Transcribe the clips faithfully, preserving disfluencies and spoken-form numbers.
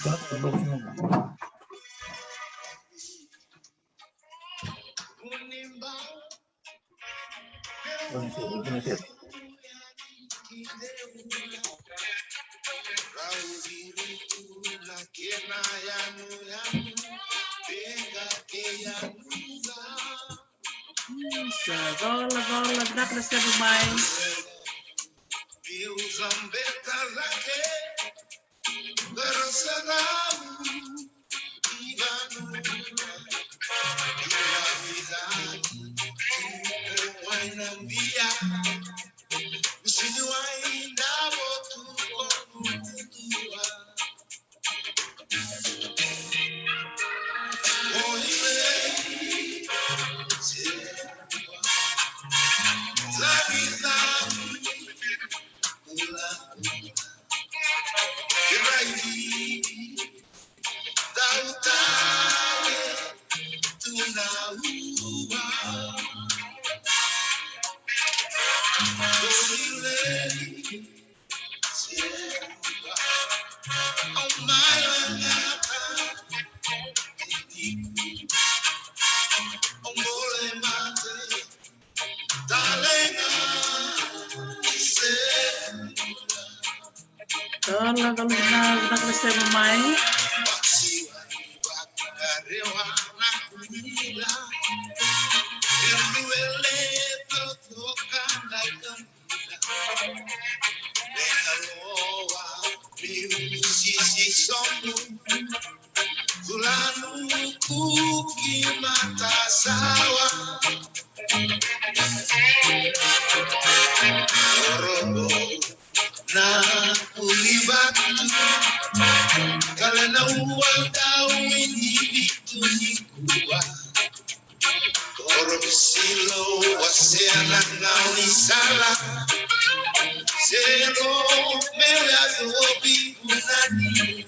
Sa cola, cola, vinaka na sema mai. Tala, tala, tala, tala, sema mai. Na ulivatu kale na ua tau i ni vitu ni kua. Koro silo wasea na gaunisala. Selo mele adobi unani.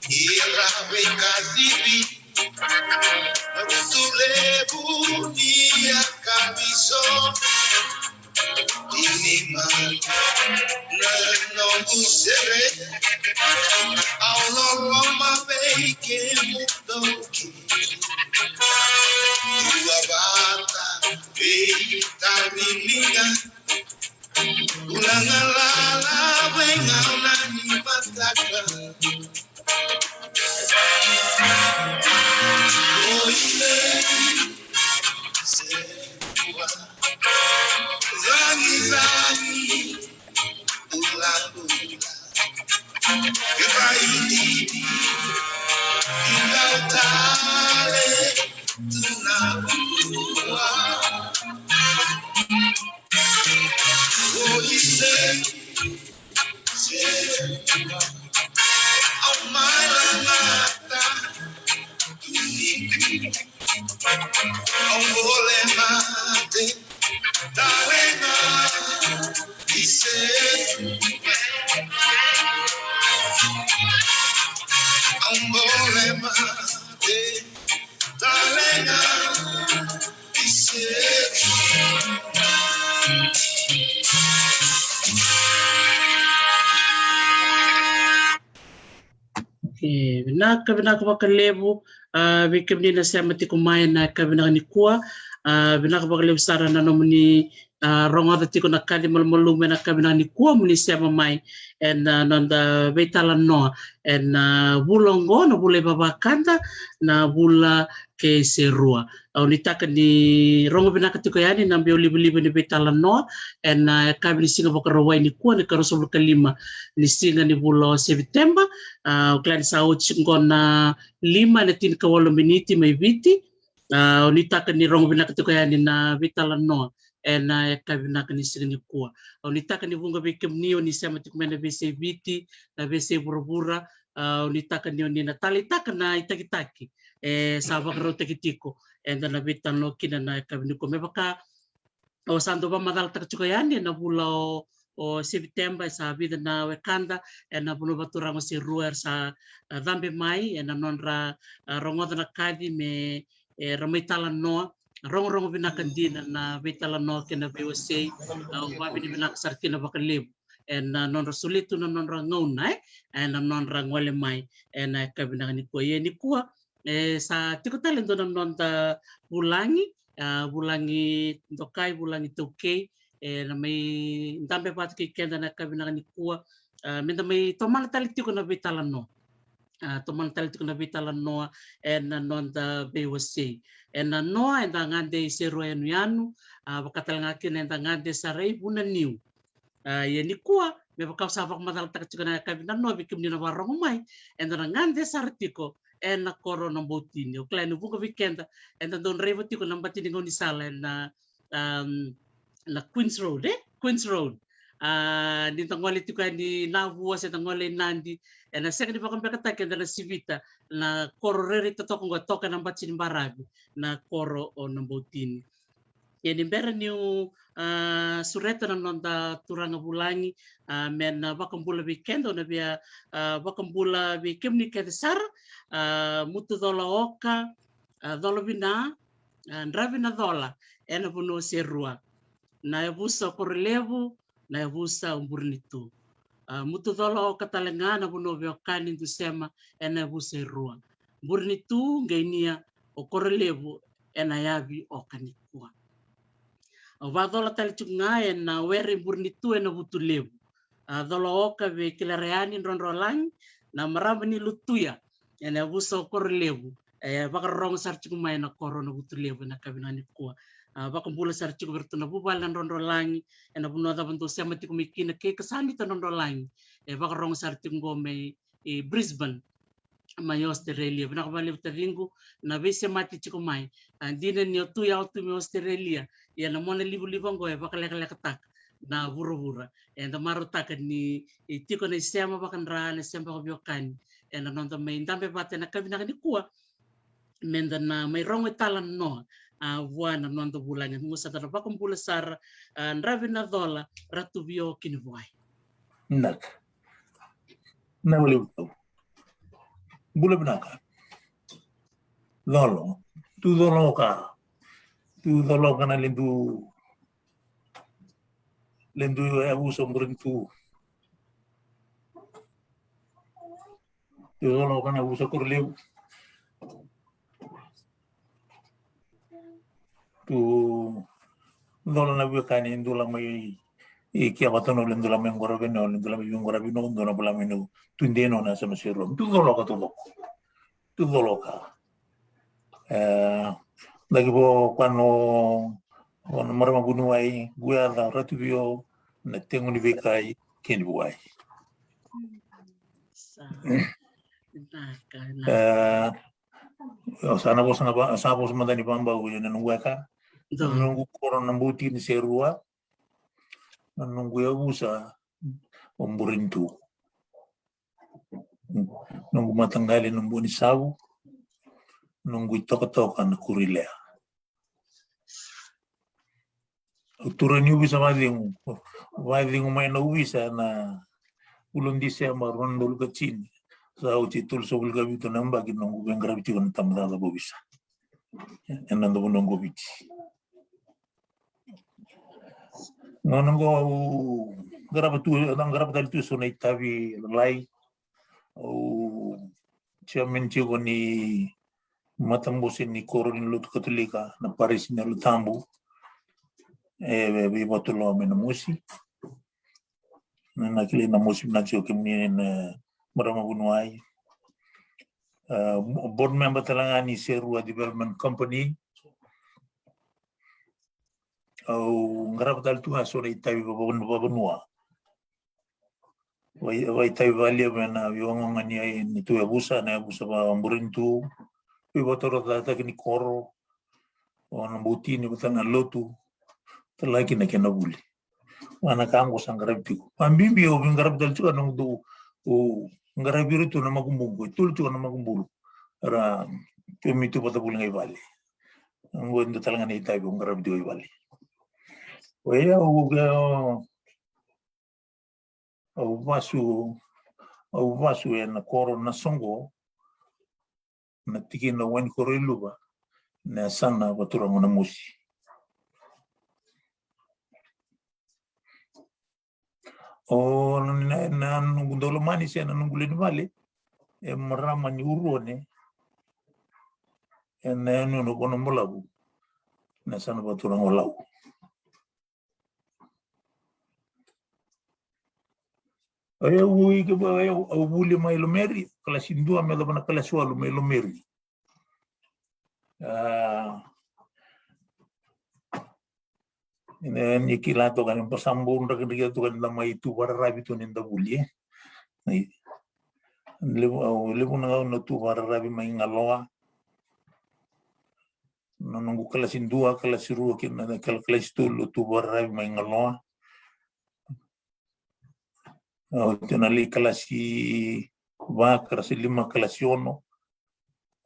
Ira veikacivi na vutu levu ni a kaviso. Ini mai na noqu sere. Au loloma vei kemudou. Dua vata vei taviliga. Ulagalala vei gauna ni mataka. Oile se ua. Zagizagi. Ulabula. Kevai ni dau tale tu na ua. Oile se au mai lagata tu ni au gole mate. Talega i se au gole mate. Talega i se. E, vinaka, vinaka vakalevu, a, vei kemuni na sema tiko mai ena yakavi vinaka nikua. A, vinaka vakalevu sara na nomuni a, rogoca tiko na kaci malumalumu ena yakavi vinaka nikua mo ni sema mai ena noda veitalanoa ena vula oqo, na vula ivavakada, na vula kei Serua. Au nuitaka ni rogo vinaka tiko yani na biau livaliva ni veitalanoa ena yakavi ni siga Vakarauwai nikua, na ikaruasagavulu ka lima ni siga ni vula o Seviteba. A, au kila ni sa oti qo na lima ena tinikawalu miniti mai Viti. A, au nuitaka ni rogo vinaka tiko yani na veitalanoa ena yakavi vinaka ni siga nikua. Au nuitaka ni vuqa vei kemuni o ni sema tiko mai na veiyasai Viti, na veiyasai vuravura. A, au nuitaka ni o ni na taleitaka na itakitaki e sa vakarautaki tiko eda na veitalanoa kina na yakavi nikua. Me vaka au sa dau vakamacalataka tiko yani, ena vula o, o Seviteba e sa vica na wekada ena vanua vakaturaga o Serua era sa, a, cabe mai ena nodra, a, rogoca na kaci me, e, ra mai talanoa, rogorogo vinaka dina na veitalanoa kei na veiwasei. A, au vakavinavinaka sara kina vakalevu ena nodra solia tu na nodra gauna, e, ena nodra gole mai ena yakavi vinaka nikua. Ia nikua, e, sa tiko tale e dua na noda vulagi, a, vulagi dokai, vulagi taukei, e, na mai dabe vata kei keda na yakavi vinaka nikua. A, meda mai tomana tale tiko na veitalanoa. A, tomana tale tiko na veitalanoa ena noda veiwasei. Ena noa eda gade i Serua yanuyanu, a, vaka tale ga kina eda gade sara i Vunaniu. A, ia nikua, me vaka au sa vakamacalataka tiko na yakavi nanoa vei kemuni na vakarogo mai, eda na gade sara tiko ena koro o Nabautini. Au kila ni vuqa vei keda eda dau draiva tiko na bati ni gaunisala ena, am, na Queens Road, e? Queens Road. A, ni da gole tiko yani Navua se da gole i Nadi, ena sega ni vakabekataki eda na sivita na koro rairai totoka oqo, toka ena bati ni baravi, na koro o Nabautini. Ia ni bera niu, a, sureta na noda turaga vulagi, a, me na vakabula vei keda, au na via, a, vakabula vei kemuni kece sara, a, Mutucola Oka, a, Colovina, a, Dravinacola, ena vanua o Serua. Na yavusa o Korolevu, na yavusa o Burenitu. A, Mutucola Oka tale ga na vanua o Veiwekani Dusema ena yavusa e rua. Burenitu, Qainia, o Korolevu ena yavi oka nikua. Au vacola tale tiko ga ena were i Burenitu ena Vutulevu. A, cola oka vei Kilarayani Drodrolagi, na marama ni Lutuya, ena yavusa o Korolevu, e vakarorogo sara tiko mai na koro o Navutulevu ena yakavi vinaka nikua. A, vakabula sara tiko vei iratou na vuvale na Drodrolagi, ena vanua cava dou sema tiko mai kina, kei Kasanita Drodrolagi, e vakarorogo sara tiko qo mai, e, Brisbane, mai Australia. Vinaka vakalevu taciqu na veisemati tiko mai. A, dina ni o tu yawa tu mai Australia, ia na mona livaliva oqo e vakalekalekataka na vuravura. Eda marautaka ni, e, tiko na isema vakadra, na isema vakaveiwekani ena noda mai dabe vata ena yakavi vinaka nikua, meda na mai rogo italanoa, a, vua na noda vulagi. Au sa da na vakabula sara, a, Dravinacola Ratuvio Kinivuai. Vinaka. Vinaka vakalevu. Bula vinaka. Colo. Tu colo ka. Tu colo ka na ledu. Ledu e yavusa o Burenitu. Tu colo ka na yavusa o Korolevu. Tu colo na veiwekani, dou la mai, e, kia vata no, le dou la mai qora vei no, le dou la mai qora vei no, dou na bula mai no, tu dei no na sema Serua. Tu colo ka tu colo. Tu colo ka. E, daki vo ka no, o na marama vuniwai, Guyaca Ratuvio, na tegu ni veikai, Kinivuai. Sa. Vinaka, vinaka. E, Au sa na vosa ga va-, sa vosa mada ni vabau ena noqu weka. Dou. Na noqu koro o Nabautini Serua. Na noqu yavusa o Burenitu. Noqu mataqali na Buanisavu. Noqu itokatoka na Kurilea. Au tura ni ovisa vakacegu, vakacegu mai na ovisa na vula o Diseba rua na udolu ka tini. Sa oti e tolusagavulu ka vitu na yabaki noqu veiqaravi tiko na tabacakacaka vakaovisa ena noda vanua qo Viti. Gauna qo au qarava tu, au qarava tale tu eso na itavi lalai. Au chairman tiko ni matabose ni koro ni lotu Katolika, na parisi ni Yalo Tabu. e veivatoloa mai Namosi. Na kilai Namosi vinaka tiko kemuni na marama vuniwai. Board member tale ga ni Serua Development Company. Au qarava tale tu ga so na itavi vavanua. Vaitavi valevu ena veiwagawaga ni tu yavusa, na yavusa vaburenitu, veivakatorocaketaki ni koro, o na butini vata na lotu, talaki na kena vuli. Vana ka qo sa qaravi tiko. Vabibi au veiqaravi tale tiko na noqu dau qaravi ira tu na makubuqu, e tolu tiko na makubulu. Ra tu mi tu vata vuli ga i vale. Qo e dua tale ga na itavi au qaravi tiko i vale. Oya au au vasu, au vasu ena koro na soqo, na tikina Wainikoreiluva, na yasana vaturaga Namosi. O na noqu daulomani se na noqu lewe ni vale e marama ni Uruone, ena yanuyanu Vanua Balavu, na yasana vaturaga Lau. Au vuli mai Lomeri, kalasi dua me yacova na kalasi walu mai Lomeri. Ni kila toka ni basa bau drakidrakita toka ni da mai tu vakararavi tu ni da vuli e. Levu na gauna tu vakararavi mai Galoa. Na noqu kalasi dua, kalasi rua kei na kalasi tolu tu vakararavi mai Galoa. Au tena lai kalasi va, kalasi lima, kalasi ono.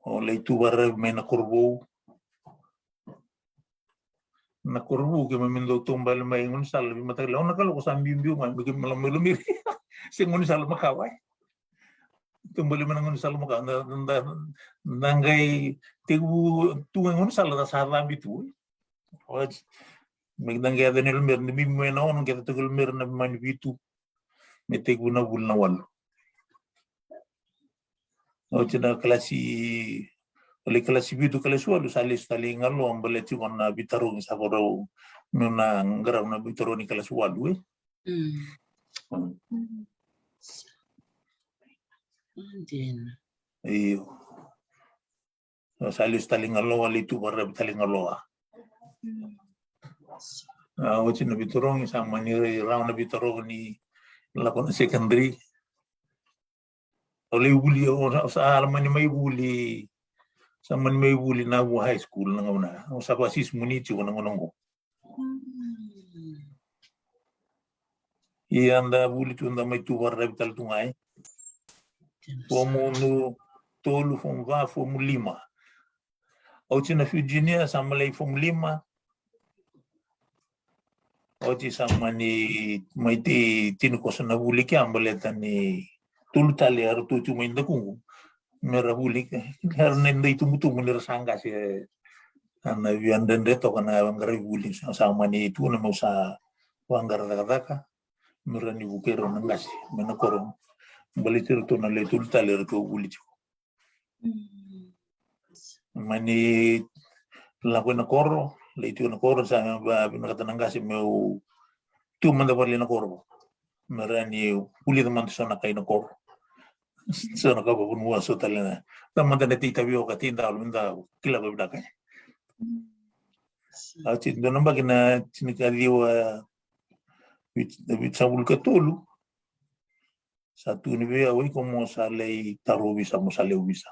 Au lai tu vakararavi mai Nakorovou. Nakorovou keimami dau taubale mai gaunisala veimataka lailai, ono na kaloko sa biubiu mai, me keimami lako mai Lomeri. Se gaunisala makawa e. Taubale mai na gaunisala makawa, da qai tekivu tu ga gaunisala da sa cabi tu. Oti me da qai yaco ni Lomeri, da bibi mai na ono, qai yaco toka Lomeri na veimama ni vitu. Me tekivu na vuli na walu. Oti na kalasi, au lai kalasi vitu, kalasi walu sa lesu tale i Galoa, baleta tiko na veitarogi sa vakarau meu na qarava na veitarogi ni kalasi walu e. Io. Sa lesu tale i Galoa, lai tu vakararavi tale i Galoa. A oti na veitarogi sa mani rawa na veitarogi ni lako na secondary. Au lai vuli, au sa mani mai vuli, sa mani mai vuli Navu High School na gauna. Au sa vakasisi muni tiko na gauna oqo. Ia da vuli tu, da mai tu vakararavi tale tu ga e. Fomu tolu, fomu va, fomu lima. Oti na Virginia sa malai fomu lima. Oti sa mani mai tini koso na vuli kea baleta ni tolu tale era tu tu mai dakuqu. Me ra vuli ke era na dai tubutubu ni ra sa qase. Ana via dredre toka na qaravi vuli, sa mani tu na meu sa vaqara cakacaka me ra ni vukei rau na qase mai na koro. Baleti iratou na le tolu tale era tou vuli tiko. Mani lako ina koro, lai tiko na koro, sa vinakata na qase meu tu mada vale na koro me ra ni vulica mada so na kai na koro. So na ka vavanua so tale na da mada na tei tavioka, tei dalo me da kila vavinaka. A ti dua na baki na tinikaciwa vitusagavulu ka tolu. Sa tukuni vei au, iko mo sa lai taro ovisa, mo sa lai ovisa.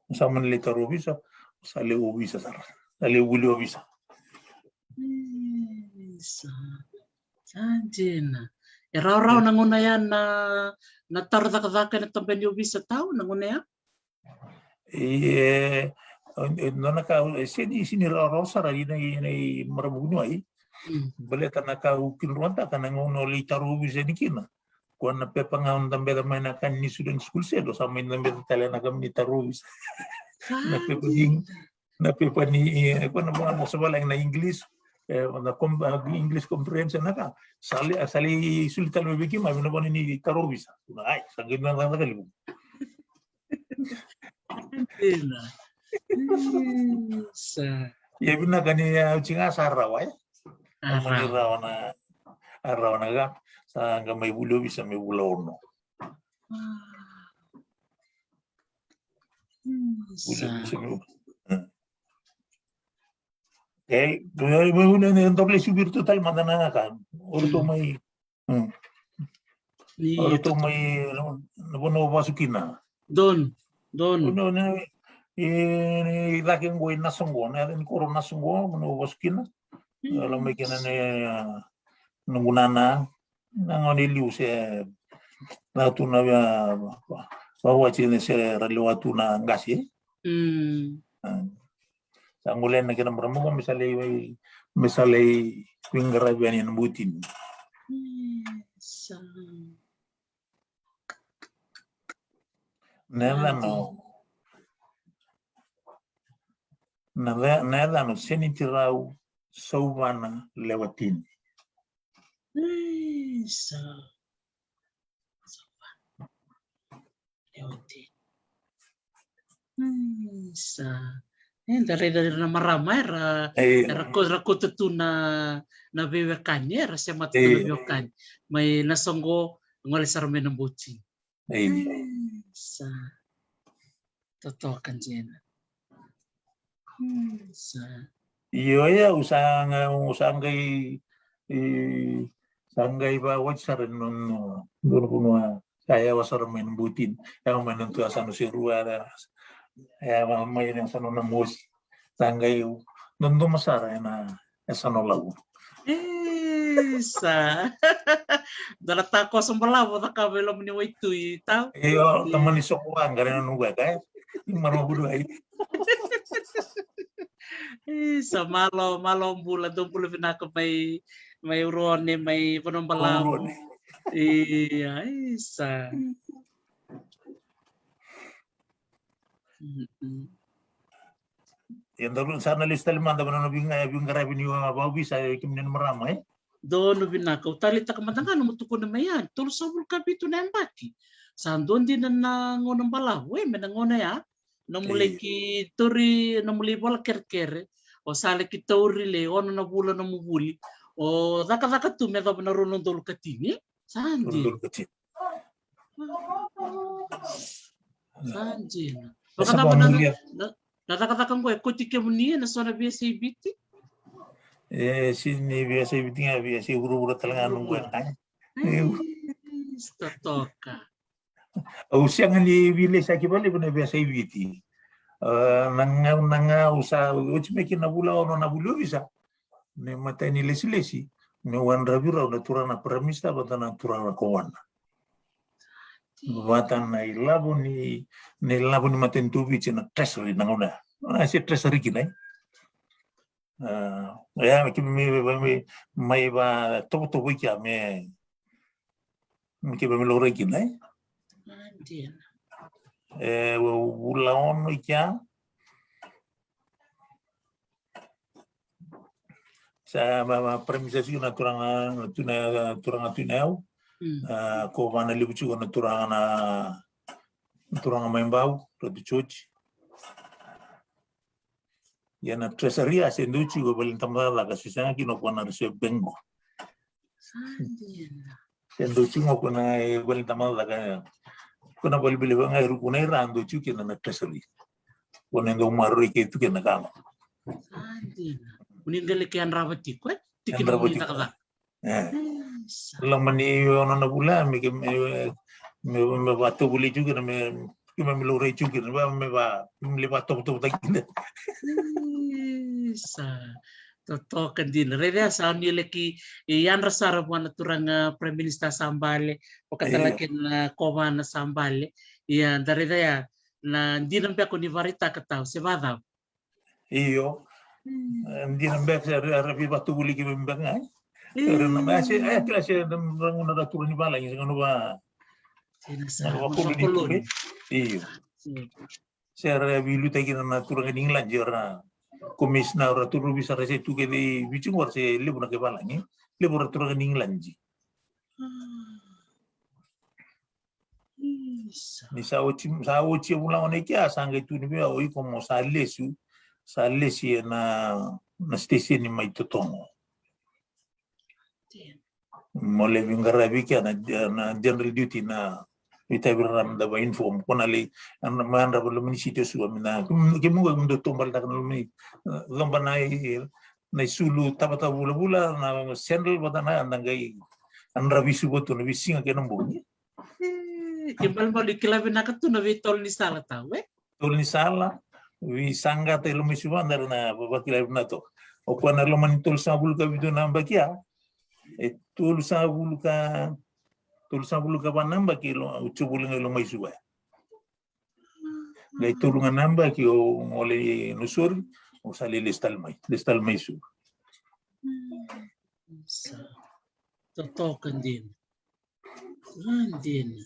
Mo sa mani lai taro ovisa, mo sa lai ovisa sara. Sa lai vuli ovisa. Isa. Sa dina. E rawarawa na gauna ya na taro cakacaka ena tabana ni ovisa tau na gauna ya. E nona ka e seni sini rawarawa sara ina ina i marabuku ni wai. Baleta na ka u kidruataka na gauna o lai taro ovisa ni kina. Ko na pepa ga o dabeca mai na ka ni student school sedo sa mai dabeca tale na ka ni taro ovisa. Na pepa ni na pepa ni ko na mo sa vala na English. Na English comprehension na ka sa lai sa lai suli tale mai vei kima vina vana ni taro ovisa. Ai sa qai na ka levu. Dina. Isa. Ia vinaka ni, a, oti ga sa rawa, e? A, mani rawa na, a rawa na ka. Sa qai mai vuli ovisa me vula ono. Vuli ovisa me vula. E. E, e, e, e, e, e, dau lai suvi iratou tale mada na ka. O ratou mai. Mm. O ratou mai na vanua vasu kina. Don, Don. Vanua na, e, e, cake qo i Nasoqo, na yaca ni koro Nasoqo, vanua vasu kina. Ela mai kina ne, a, noqu nana. Na gauna e liu se na tu na via, va, va, vawati ne se ra lewa tu na qase. Mm. A. Sa gole na kena marama qo me sa lai, me sa lai veiqaravi yani ena botini. Isa. Na yacana o, na ya-, na yacana o Senitirau Sauvana Lewatini. Isa. Lewatini. Isa. E, da raica ira na marama era, era ko-, era kauta tu na, na veiwekani, era semata tu na veiwekani. Mai Nasoqo, gole sara mai na botini. Isa. Totoka dina. Isa. Io, ia, au sa qai, au sa qai, e, sa qai vawati sara na, na, na, na, sa yawa sara mai na botini. Yawa mai na tu yasana o Serua, yawa mai na yasana o Namosi. Sa qai dodoma sara ena, e sa no lau. Isa. Dua na takoso balavu cakava e loma ni waitui, tau. Io, tamani soko wa, qara na nuqu e kai. Marama bulu ai. Isa, malo, malo bula, dou bula vinaka mai, mai Uruone, mai Vanua Balavu. Uruone. Ia, isa. Mm-mm. Ia, daru sa na lesu tale mada vei na nona veiqa-, veiqaravi ni vakaovisa, e, kemuni na marama, e? Donu vinaka, au taleitaka mada ga nomu tukuna mai ya, tolusagavulu ka vitu na yabaki. Sa dua dina na gauna balavu, e, me na gauna ya. Nomu lai ki tauri, nomu lai vola kerekere. O sa lai ki tauri le ono na vula nomu vuli. O cakacaka tu me yacova na rua na udolu ka tini, e? Sa dina. Rua na udolu ka tini. Sa dina. Vakacava na, na, na cakacaka qo e kauti kemuni ena so na veiyasai Viti? E, sega ni veiyasai Viti ga, veiyasai vuravura tale ga noqu e. Vuravura. Ai, totoka. Au sega ni veilesaki vakalevu na veiyasai Viti. A, na gauna ga au sa oti mai kina na vula ono na vuli ovisa. Me matai ni lesilesi, me wadravi rau na turaga na Prime Minister vata na turaga na kovana. Vata na ilavo ni, na ilavo ni matanitu o Viti na Treasury na gauna ya. A, se Treasury kina, e? A, ia, me, me, me, me, mai vatovotovo i kea me, me keimami laurai kina, e? A, dina. E, vula ono i kea. Sa ma, ma, Prime Minister tiko na turaga, na tuna, turaga Tui Nayau. Mm. A, kovana levu tiko na turaga na, na turaga mai Bau, Ratu George. Ia na Treasury a se dau tiko e vale ni tabacakacaka, se sega kina o koya na Reserve Bank qo. A, dina. Se dau tiko o koya na, e, vale ni tabacakacaka. Ko na vale vale ga e ruku na ira dau tiko kina na Treasury. Ko na dau maroroi kece tu kina na ka qo. A, dina. Ko ni qai lai ke yadrava tiko, e? Tiki na vuli cakacaka. E. Isa. Loma ni ono na vula, me ke, me, me, me vatovolei tiko kina, me, keimami laurai tiko kina, me va, me va, me lai vatovotovotaki kina. Isa. Totoka dina. Raica ya sa ni laki, e, yadra sara vua na turaga Prime Minister sa bale, vakatale kei na kovana sa bale. Ia, da raica ya, na dina beka ni vakaraitaka tau, se vakacava? Io. Mm. E, dina beka se ra, ra veivatovolei keimami beka ga, e? Io. Era na, e, se, e, kila se, na, na, na, na turaga ni valagi, se gauna va, gauna vakoloni. Io. Se ra veiliutaki kina na turaga ni Igiladi, era komisina, ra turaga visa ra se tu kece i Viti qo, ra se levu na kai valagi. Levu ra turaga ni Igiladi. Isa. Ni sa oti, sa oti e vula ono i kea, sa qai tukuni vei au, o iko mo sa lesu, sa lesi ena, na station mai Totogo. Mo lai veiqaravi kea na, na general duty na veitavi rarama da va uniform. Ko na lai, na, ma yadrava loma ni siti o Suva, mi na, kemu qo me dau tobaletaka na loma ni, e, coba na i, na isulu tavatava vulavula, na sandal vata na, da qai yadravi Suva tu na veisiga kei na bogi. E, ke balebale kila vinaka tu na veitolo ni sala tau, e? Tolo ni sala, veisaqata e loma i Suva, da na va-, vakila vinaka toka. O koya na loma ni tolusagavulu ka vitu na yabaki ya, e tolusagavulu ka, tolusagavulu ka va na yabaki lo, o Jovoli ga e loma i Suva ya. Qai tolu ga na yabaki o, o lai Nausori, o sa lai lesu tale mai, lesu tale mai Suva. Sa totoka dina. A, dina.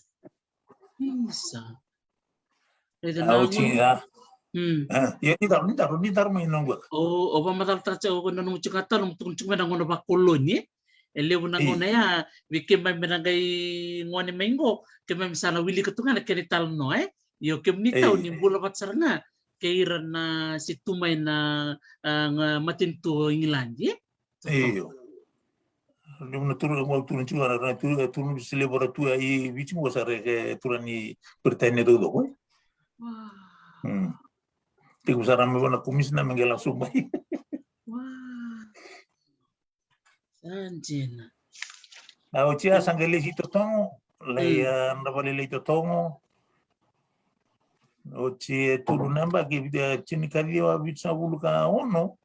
Isa. Raica na, au ti, gone, a. Mm. A, ia, ni taro, ni taro, ni taro mai na gua. O, o vakamacalataka tiko na nomu tiko ga tale, nomu tukuna tiko mai na gauna vakoloni, e. E levu na gauna ya, vei keimami na qai gone mai qo, keimami sa na wilika tu ga na kena italanoa, e. Io, kemuni tau ni bula vata sara ga kei ira na se tu mai na, a, ga matanitu o Igiladi, e. Io. Levu na turaga qo au tukuna tiko, na turaga, turaga se levu era tu i Viti qo sa ra ke turaga ni Peritania taucoko, e. Wow. Mm. Tekivu sara mai vua na komisina me qai lako sobu mai. Wow. Sa dina. A, oti ya sa qai lesi Totogo, lai, mm, a, na vale lai Totogo. Oti e tolu na yabaki, e, tinikaciwa vitusagavulu ka ono.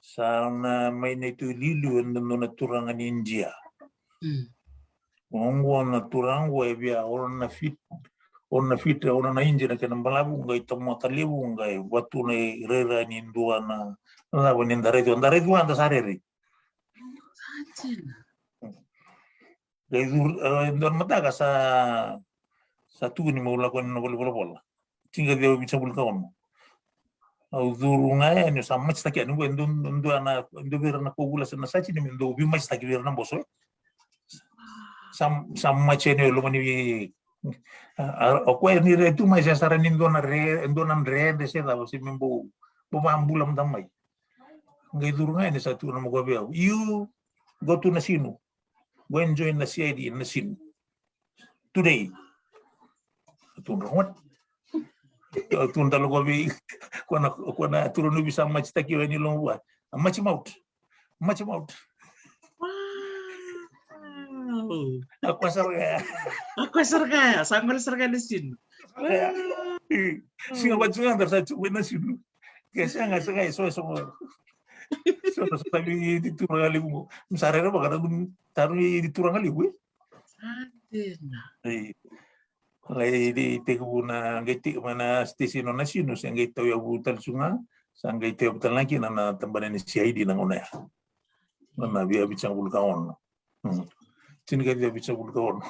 Sa na mai na ituiliuliu e dua na turaga ni Idia. Mm. Oqo na turaga oqo e via ono na fit, ono na fit, ono na inji na kena balavu, qai tamata levu, qai vatu na irairai ni dua na, na cava ni da raici, da raici vua da sa rairai. Sa dina. Qai curu, e, dua na mataka sa, sa tukuni meu lako yani na vale ni volavola. Tinikaciwa vitusagavulu ka ono. Au curu ga yani, au sa machitaki yani, qo e dua, dua na, dua vei ira na kauvula se na saji ni me dau veimachitaki vei ira na boso, e. Sa, sa machi yani e loma ni, a, a, o koya ni rai tu mai se sara ni dua na re, dua na dredre se cava se me bau, bau vabula mada mai. Qai curu ga yani sa tukuna mai o koya vei au, you go to Nasinu. Go and join the C I D in Nasinu today. Tukuna, what? Tukuna tale o koya vei, o koya na, o koya na turaga ni ovisa machitaki yani e loma vua. Machi him out. Machi him out. Wow. O koya sara ga ya. O koya sara ga ya. Sa gole sara ga Nasinu. Wow. Siga vata ga da sa tu e Nasinu. Ke sega, sega, e so, e so. So, so, tavi ni turaga levu qo. Sa rerevaka na dum, tavi ni turaga levu, e? Sa dina. Ei. Lai, lai tekivu na, qai tekivu mai na station o Nasinu, se qai tauyavu tale tu ga, sa qai tauyavu tale ga kina na tabana ni C I D na gauna ya. Na via vitusagavulu ka ono. Hmm. Tinikaciwa vitusagavulu ka ono.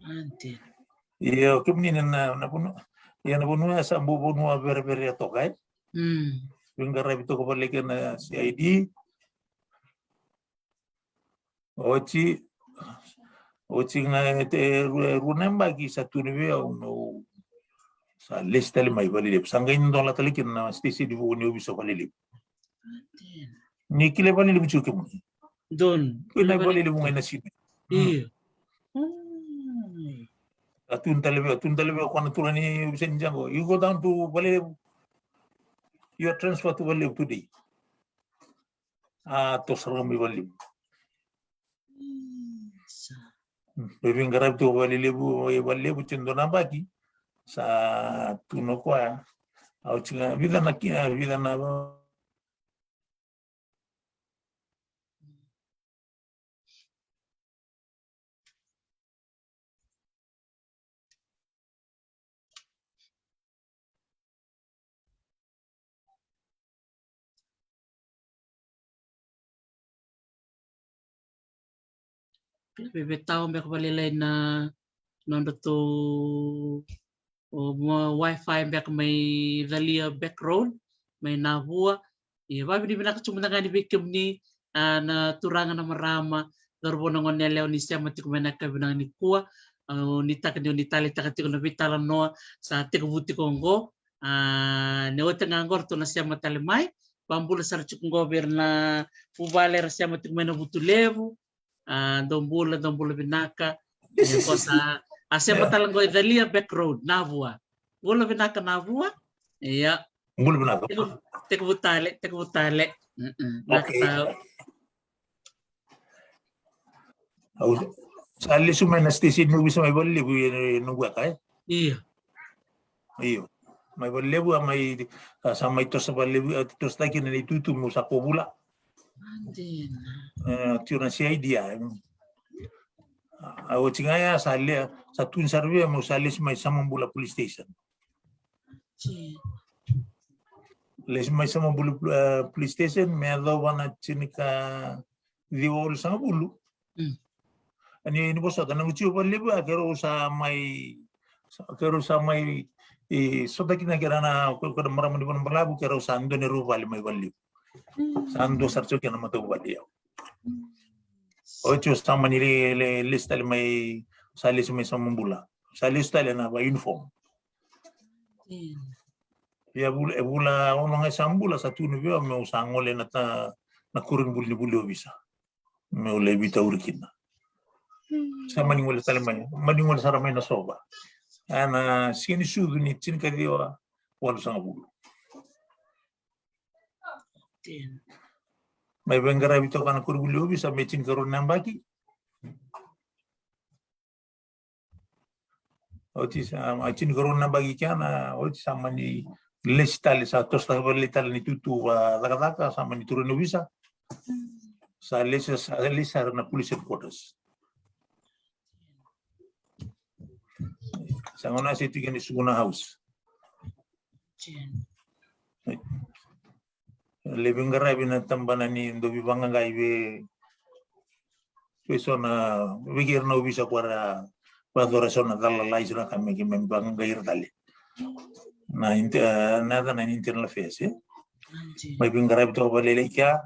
Ante. Io, kemuni na, na, na vanua, ia na vanua ya sa bau vanua vereverea toka, e? Mm. Veiqaravi toka vale kei na C I D. Oti, oti ga e te rua, rua na yabaki sa tukuni vei au meu sa lesi tale mai Valelevu. Sa qai dola tale kina na station vou ni ovisa Valelevu. Ni kila Valelevu tiko kemuni? Donu. Kila Valelevu qai Nasinu. Io. Mm. A tukuna tale vei, a tukuna tale vei o koya na turaga ni ovisa ni Dyaqa qo, you go down to Valelevu. You are transferred to Valelevu today. A toso sara ga mai Valelevu. Mm, sa. Mm, veiqaravi tu Valelevu, e Valelevu tiko dua na yabaki. Sa tukuna o koya. Au tiko ga, vica na ki, a, vica na Vevetawa beka vakalailai na nodratou, o, mo-, wifi beka mai Calia Back Road, mai Navua. Ia, vakavinavinaka tu mada ga yani vei kemuni, a, na turaga, na marama, cauravou, na goneyalewa ni sema tiko mai na yakavi vinaka nikua. Au nuitaka ni o ni taleitaka tiko na veitalanoa sa tekivu tiko oqo. A, ni oti ga oqo ratou na sema tale mai. Vakabula sara tiko oqo vei ira na vuvale era sema tiko mai na Vutulevu. A, dou bula, dou bula vinaka. E, ko sa, a sema tale oqo e Calia Back Road, Navua. Bula vinaka Navua. Ia. Bula vinaka. Tekivu, tekivu tale, tekivu tale. Mm-mm. Okay. Vinaka. Au sa lesu mai na station ni ovisa mai Valelevu e noqu weka, e? Io. Io. Mai Valelevu, a mai, a sa mai toso Valelevu, a tosotaki na itutu meu sa kovula. Dina. E, tiko na C I D, a. A, oti ga ya sa le, sa tukuni sara vei au meu sa lesu mai Samabula Police Station. Dina. Lesu mai Samabula, e, Police Station, me yacova na tinikaciwa walusagavulu. Mm. Ni, ni vosota, na guci Valelevu, a, keirau sa mai, keirau sa mai, e, sota kina kei ira na, ko, ko na marama ni Vanuabalavu, keirau sa dua na rau vale mai Valelevu. Mm. Sa dua sara tiko kina na matavuvale, ia. Mm. Oti au sa mani le, le, lesu tale mai, sa lesu mai Samabula. Sa lesu tale na va uniform. Mm. Ia vula, e vula ono ga e sa bula, sa tukuni vei au meu sa gole na ta, na koronivuli ni vuli ovisa. Meu lai veitauri kina. Mm. Sa mani gole tale mai, mani gole sara mai Nasova. Ena siga ni sucu ni tinikaciwa walusagavulu. Dina. Mai veiqaravi toka na koronivuli ovisa me tinikarua na yabaki. Oti sa, a, tinikarua na yabaki kina, oti sa mani lesu tale, sa tosotaki vakalailai tale na itutu vakacakacaka, sa mani tauri na ovisa. Sa lesu, sa lesu sara na police headquarters. Sa gauna sa tu kina e Sukuna House. Lai veiqaravi na tabana ni dau veivaqaqai vei, vei so na, vei kei ira na ovisa ko ra vakayacora so na cala lalai, so na ka me keimami vaqaqai ira tale. Na inte-, e, na yaca na Internal Affairs, e? Mai veiqaravi toka vakalailai kea.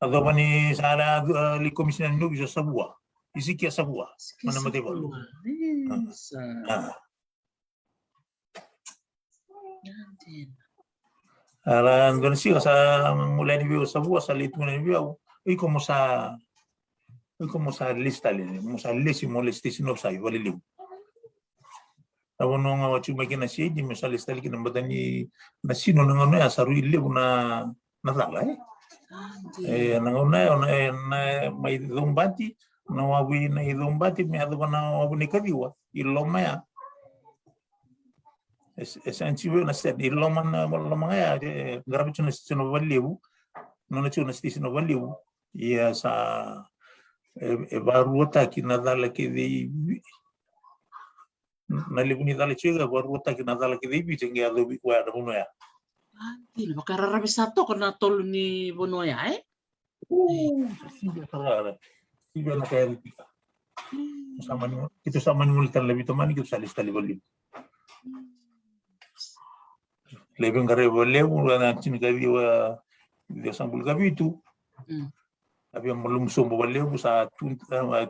Yacova ni sa lai, e, lai komisina ni ovisa o Savua. Isikia Savua. Isikia Savua. Mana Mataivalu. Isa. A. A. Era dua na siga sa gole yani vei au o Savua, sa lai tukuna yani vei au. Iko mo sa, iko mo sa lesu tale, mo sa lesu, mo lesu station officer i Valelevu. Na vanua ga au a tiko mai kina na C I D, meu sa lesu tale kina, baleta ni na sino na gauna ya sa rui levu na, na cala, e? A, dina. E, na gauna ya, na, e, na, mai Caubati, na wavu i, na i Caubati, me yacova na wavu ni kaciwa i loma ya. E, e sa tiko na station i loma, na loma ga ya, e qaravi tiko na station o Valelevu, nona tiko na station o Valelevu. Ia sa, e, e varuataki na cala kece i Vi-, na levu ni cala tiko e varuataki na cala kece i Viti e qai yacovi koya na vanua ya. A, dina, vakararavi sa toka na tolu ni vanua ya, e? O, e, sivia sara, sivia na ka ya ni pika. Mm. Sa mani, keitou sa mani gole tale na veitamani, keitou sa lesu tale i Valelevu. Mm. Lai veiqaravi Valelevu, na tinikaciwa ciwasagavulu ka vitu. Mm. A via malumu sobu Valelevu, sa tu, e,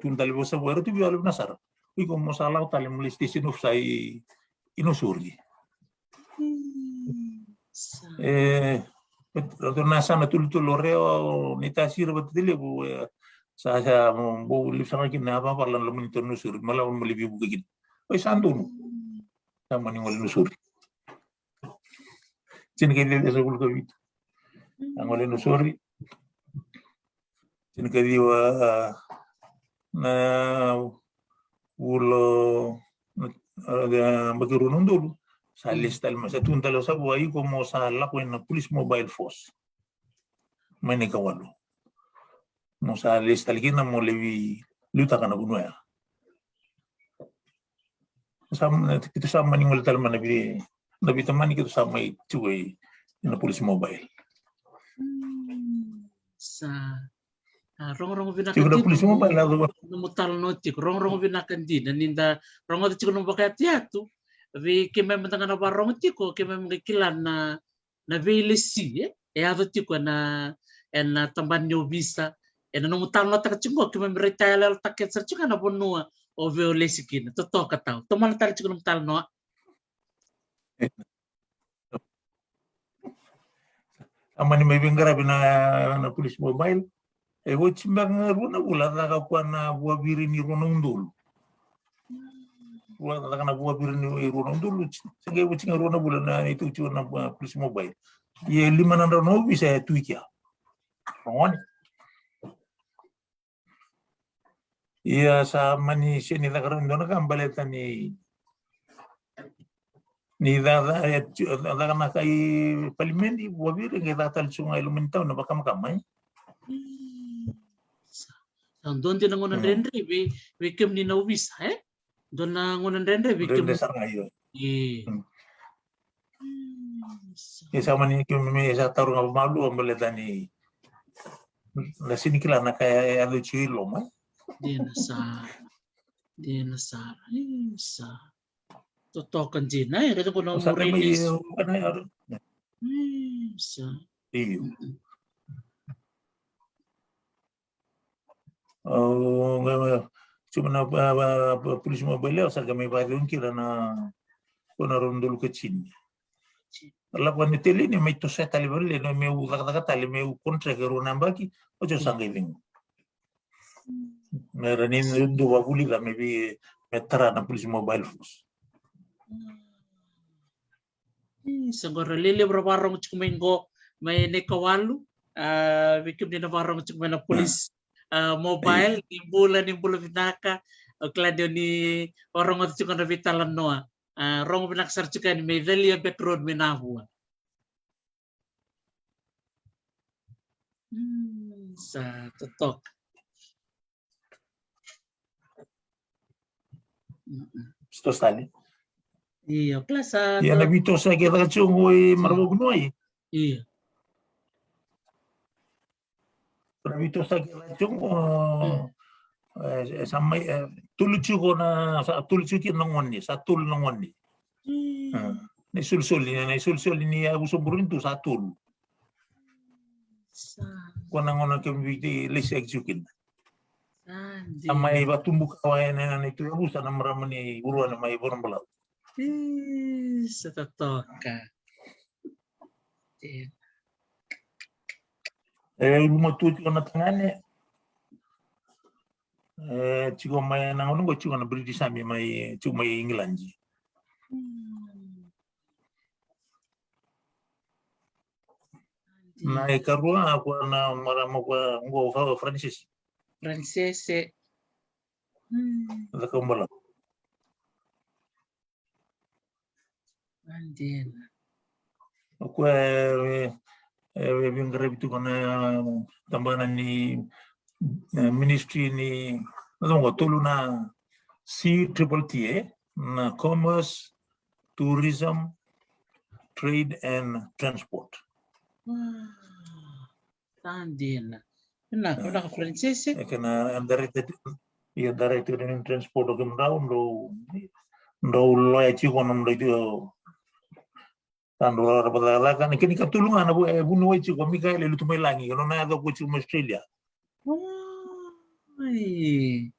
tu tale vei au o Savua, era tu vei au levu na sara. Iko mo sa lako tale mo lai station officer i, i Nausori. Mm, sa. E, ratou na yasana tolutolu o Rewa, o Naitasiri vata kei Tailevu, e, sa, sa, bau levu sara kina na yavavala na loma ni tauni Nausori, me lako mo lai veivuke kina. Oi, sa donu. Mm. Sa mani gole Nausori. Tinikaciwa ciwasagavulu ka vitu. Mm. A gole Nausori. Tinikaciwa, a, na vula, a, a, yabaki rua na udolu. Sa, mm, lesu tale mai, sa tukuna tale o Savua, iko mo sa lako ina Police Mobile Force. Mai na ikawalu. Mo sa lesu tale kina mo lai veiliutaka na vanua ya. Sa, keitou sa mani gole tale mai na vei, na veitamani, keitou sa mai tiko i, ina Police Mobile. Mm, sa. A, rogorogo vinaka. Tiko na Police Mobile, na nomu talanoa tiko. Rogorogo vinaka dina, ni da rogoca tiko nomu vakayatuyatu. Vei keimami mada ga na varogo tiko, keimami qai kila na na veilesi e, e yaco tiko ena, ena tabana ni ovisa, ena nomu talanoataka tiko qo, keimami raitayaloyalotaka kece sara tiko ga na vanua o veiolesi kina. Totoka tau. Tomana tale tiko nomu talanoa. Sa mani mai veiqaravi na, na police mobile. E oti beka ga rua na vula, caka o koya na vuaviri ni rua na udolu. Rua, caka na vuaviri ni rua na udolu, se qai oti ga rua na vula na itukutuku na, uh, police mobile. Ia lima na drau na ovisa e tu i kea. Rogone. Ia sa mani sega ni caka rawa e dua na ka baleta ni, ni caka, e, caka na kai palimedi, vuaviri, qai caka tale tiko ga i loma ni tauni na vakamakama, e? Sa, sa dua dina na gauna dredre vei, vei kemuni na ovisa, e? Dua na gauna dredre vei kemuni. Dredre sara ga, io. E. Mm. Isa. E sa mani keimami sa taroga vakamalua baleta ni na sega ni kila na ka e yaco tiko i loma. Dina sara. Dina sara. Isa. Totoka dina, e, raica ko na muria ni. Isa. Io. Au qai mai, tiko na, a, a, a, police mobile, au sa qai mai vakacegu kina na, ko na rua na udolu ka tini. Lako ni teleni, mai toso tale vale, na meu cakacaka tale, meu contract e rua na yabaki, oti au sa qai cegu. Me ra ni dua vavulica me vei, me tara na police mobile force. Isa, qo ra lelevu ra vakarorogo tiko mai qo, mai Naikawalu, a, vei kemuni na vakarorogo tiko mai na police, a, mobile, ni bula, ni bula vinaka, au kila ni o ni vakarorogo tiko na veitalanoa, a, rogo vinaka sara tiko yani mai Calia Back Road mai Navua. Mm, sa totoka. Sto stali. Io, kila sa. Ia na veitosoyaki e caka tiko qo i marama vanua i. Io. Na veitosoyaki e caka tiko qo, e, e sa mai, e, tolu tiko na, sa tolu tiko kina na gone, sa tolu na gone. Mm. E, na isolisoli, na isolisoli ni yavusa Buretu sa tolu. Sa. Ko na gauna keimami veilesiyaki tiko kina. Sa mai vatubukawa ena, ena neitou yavusa na marama ni Vuruane mai Vanuabalavu. Isa, totoka. E, ulumatua tiko na tagane. E, tiko mai na gauna qo tiko na British Army mai, tiko mai Igiladi. Mm. Na ikarua, a, ko na marama ko qo, Fa-, Francese. Francese. Mm. Cakobalavu. Dina. O koya, e, e, e veiqaravi tiko na tabana ni, e, ministry ni, na cava qo, tolu na C triple T, e? Na commerce, tourism, trade and transport. Wow. Sa dina. Vinaka, vinaka Francese. E kena director, ia director ni transport o kemudrau, drau, drau loya tiko na nomudrau tiko. Sa drau raraba cakacaka, na kena ikatolu ga na vu-, e vuniwai tiko o Mikaele Lutumailagi, o nona yaco ko tiko mai Australia. Oi.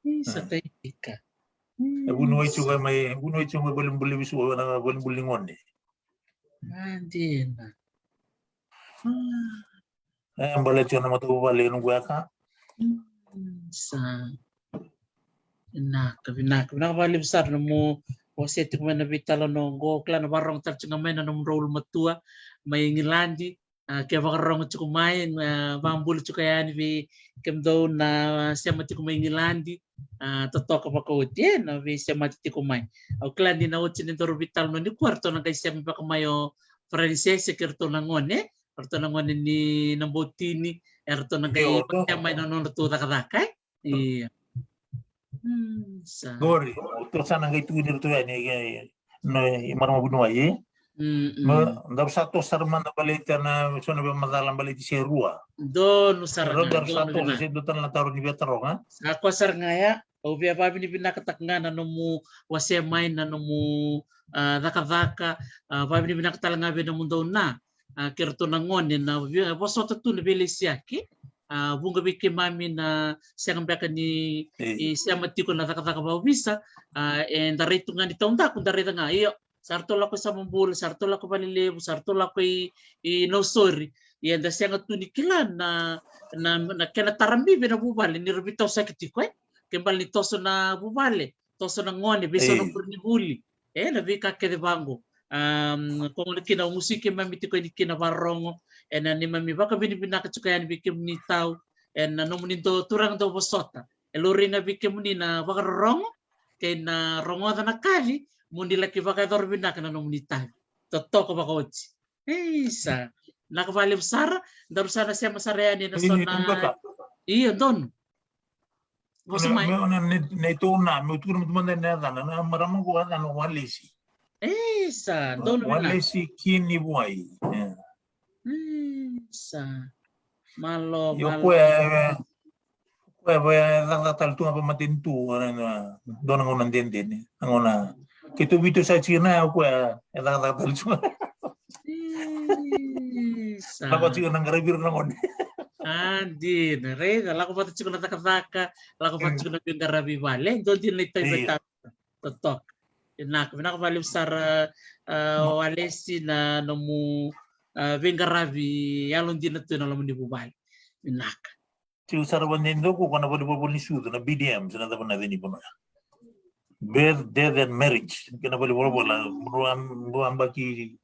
Isa, e, kaika. E vuniwai tiko mai, vuniwai tiko mai valenibula ni veisukayaki, na valenibula ni gone. A, dina. A. E, baleti au na matavuvale e noqu yaka. Mm, sa. Vinaka, vinaka, vinaka vakalevu sara na nomu wasea tiko mai na veitalanoa qo, kila na vakarorogo tale tiko ga mai na nomudrau ulumatua mai Igiladi. A, ke vakarorogo tiko mai, a, vakabula tiko yani vei kemudou na sema tiko mai Igiladi. A, totoka vakaoti, e, na veisemati tiko mai. Au kila ni na oti ni daru veitalanoa nikua, eratou na qai sema beka mai o Francese kei ratou na gone, eratou na gone ni Nabautini, eratou na qai, io, sema mai na nodratou cakacaka, e? Io. Mm, sa. Qori, o tou sa na qai tukuni iratou yani, e, na, i marama vuniwai, e? Mm, mm. Daru sa toso sara mada baleti na, so na veimacala baleti se rua. Donu sara ga, donu sara ga. Se dua tale na taro ni veitaroga. Sa koya sara ga ya, au via vavinavinakataka ga na nomu wasea mai na nomu, a, cakacaka, a, vavinavinaka tale ga vei nomudou na, a, kei ratou na gone na via-, vosota tu na veilesiyaki. A, vuqa vei keimami na sega beka ni, e, sema tiko na cakacaka vakaovisa. A, eda rai tu ga ni taudaku, da raica ga, io, sa ratou lako i Samabula, sa ratou lako Valelevu, sa ratou lako i, i Nausori. Ia eda sega tu ni kila na, na, na kena tarabivi na vuvale ni ra veitausaki tiko, e. Ke bale ni toso na vuvale, toso na gone, veisau na koronivuli. E, na veika kece vaqo. Am, ko gona kina au gusu i keimami tiko yani kina vakarorogo, ena neimami vakavinavinaka tiko yani vei kemuni tau, ena nomuni dau turaga dau vosota. E laurai ga vei kemuni na vakarorogo, kei na rogoca na kaci, mo ni laki vakayacora vinaka na nomuni itavi. Totoka vakaoti. Isa. Vinaka vakalevu sara, daru sa na sema sara yani ena so na. Io, donu. Vosa mai. Me, me, na, na, na itou na, meu tukuna mada na yacana, na marama qo yacana o Walesi. Isa, donu vinaka. Walesi Kinivuai. Isa. Malo, malo. Io, koya, e, koya, e, cakacaka tale tu ga vakamatanitu, e, na, dua na gauna dede, ne. Na gauna, keitou vitu sa tiko na, o koya, e cakacaka tale tu ga. Isa. Lako tiko na qaravi ira na gone. A, dina, raica, lako vata tiko na cakacaka, lako vata tiko na veiqaravi vale. Dua dina na itavi vata totoka. Vinaka, vinaka vakalevu sara, a, o Walesi na nomu, a, veiqaravi yalodina tu ena loma ni vuvale. Vinaka. Tiko sara vakadede qo, ko na valenivolavola ni sucu, na B D M, se na cava na yaca ni vanua ya. Birth, death and marriage. Kena valenivolavola, rua, rua yabaki,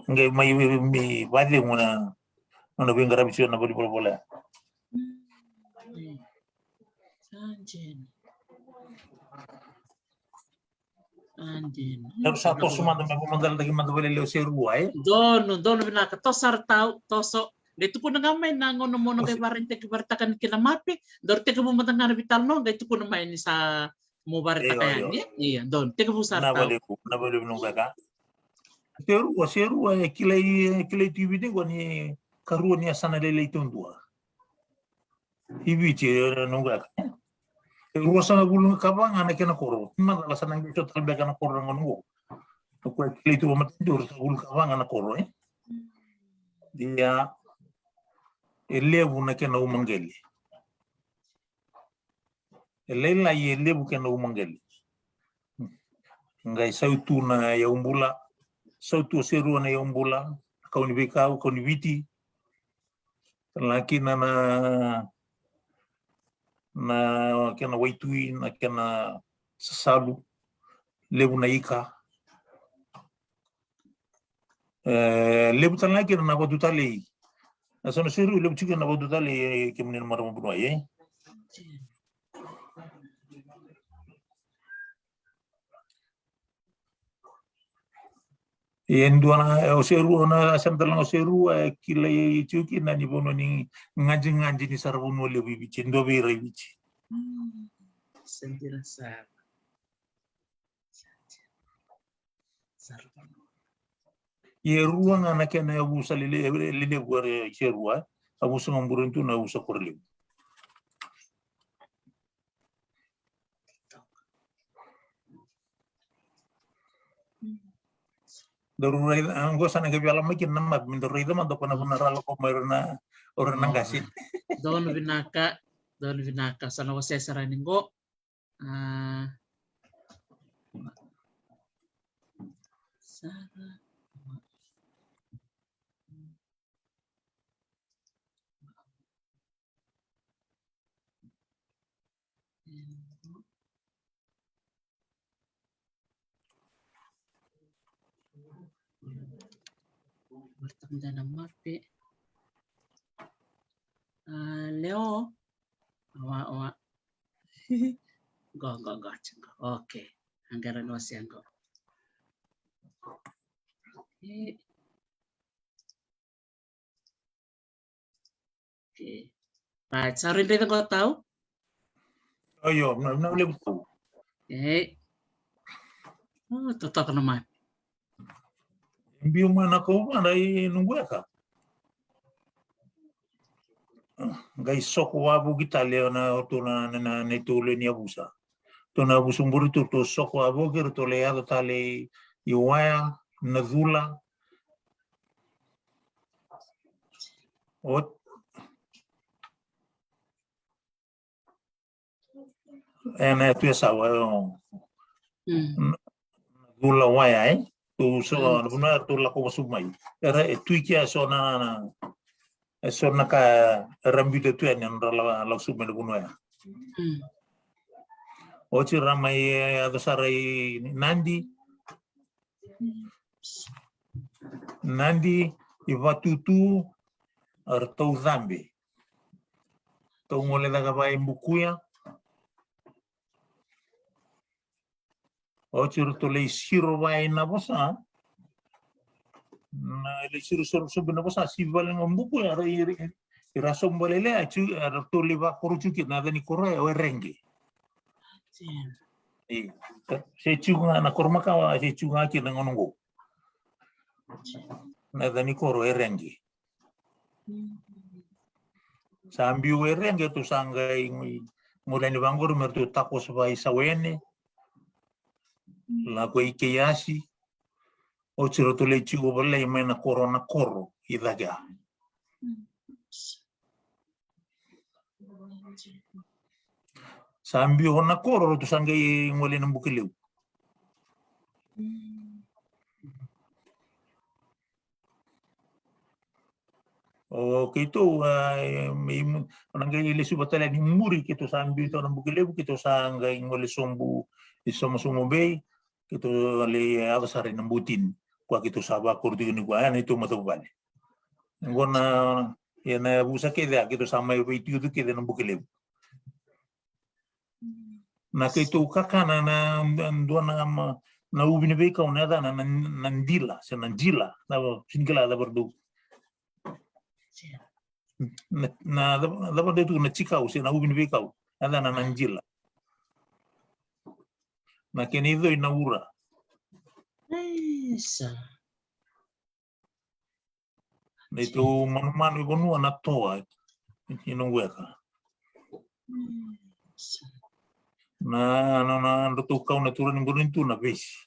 qai mai, mai, mai vacegu na, nona veiqaravi tiko na valenivolavola ya. Sa dina. Sa dina. Daru sa toso mada me vakamadalataki mada vakalailai o Serua, e? Donu, donu vinaka. Toso sara tau, toso. Qai tukuna ga mai na gauna mo na qai vakaraitaki, vakaraitaka yani kina mape. Daru tekivu mada ga na veitalanoa, qai tukuna mai ni sa mo vakaraitaka yani. Io, donu. Tekivu sara tau. Vinaka vakalevu, vinaka vakalevu noqu weka. Serua, Serua, e kilai, e kilai tu i Viti qo ni karua ni yasana lailai taudua. I Viti, e, noqu weka. E ruasagavulu ka va ga na kena koro. Macala sa na qai so tale beka na koro na gauna qo. O koya e kilai tu vakamatanitu, ruasagavulu ka va ga na koro, e. Ia, e levu na kena umaqali. E lailai, e levu kena umaqali. Qai sautu na yaubula, sautu o Serua na yaubula, kau ni veikau, kau ni Viti. Laki na, na, na kena waitui, na kena sasalu, levu na ika. E, levu tale ga kina na vatu talei. Na sa na Serua, levu tiko na vatu talei, e, kemuni na marama vanua, e. E dua na, e, o Serua, na sema tale ga o Serua, e kilai tiko kina ni vanua ni gadigadi ni saravanua levu i Viti, e dua vei ira i Viti. Mm. Sa dina sara. Sa dina. Sa dina. Ia e rua ga na kena yavusa lele-, lelevu era i Serua, e. Yavusa ga Buretu, na yavusa Korolevu. Daru raica, a, qo sa na qai via lako mai kina na mape, me daru raica mada ko na vanua ra lako mai o ira na, o ira na qase. Donu vinaka, donu vinaka, sa na wasea sara yani qo. A, sara. Martaka mada na mape. A, Leo. Awa, awa. Qo, qo, qo, qo. Okay. Aqara ni wasea qo. Okay. Okay. Right, sa raica qo tau? Io, na, na levu tau. E. O, totoka na mape. Biu mai na kauvana i noqu weka. Qai soko wavoki tale na, o tou na, na, na, na itou lewe ni yavusa. Tou na yavusa Buretu, tou soko wavoki, ratou lai yaco tale i Waya, Nacula, O, e na yatu e sa wa, o, Mm. na cula waya, e. Tu so, Mm. na vanua era tu lako vasu mai. Era, e tu i kea so na, na, e so na ka era biuta tu yani, era la, lako su mai na vanua ya. Mm. Oti ra mai, e, yaco sara i Nadi. Mm. Nadi, i Vatutu, ratou cabe. Ratou gole caka va i Bukuya. Oti ratou lai siro va i Navosa. Na lai siro soro sobu i Navosa, si vale ga Bukuya, ra, ra, ra sobu vale lea, tu, ratou lai vakoro tu kina, na yaca ni koro ya o Erege. Sim. E, se tu ga na koro makawa, se tu ga kina gauna qo. Na yaca ni koro o Erege. Mm. Sa biu o Erege, ratou sa qai gole yani vaqori me ratou takoso va i Sawene. Mm. Lako i Keiasi. Oti ratou lai tiko vale mai na koro, na koro i cake ya. Mm. Sa biu o Nakoro, ratou sa qai gole na Bukelevu. Mm. O keitou, a, e, me, me, na qai lesu vata tale ni muri, keitou sa biu tu na Bukelevu, keitou sa qai gole sobu i Somosomo Bay, keitou lai yaco sara i Nabutini. Koya keitou sa vakoro tiko nikua, ya na neitou matavuvale. Qo na, ia na yavusa kece ya, keitou sa mai veitiko tu kece na Bukelevu. Na keitou kakana na, na dua na ma, na uvi ni veikau na yacana na, na dila, se na dila, na, sini kila cava dou. Na, na, cava dou tu na tikau, se na uvi ni veikau, na yacana na dila. Na kena icoi na ura. Isa. Neitou manumanu i vanua na toa i noqu weka. Na, na, na, na nodratou kau na turaga ni Burenitu na vesi.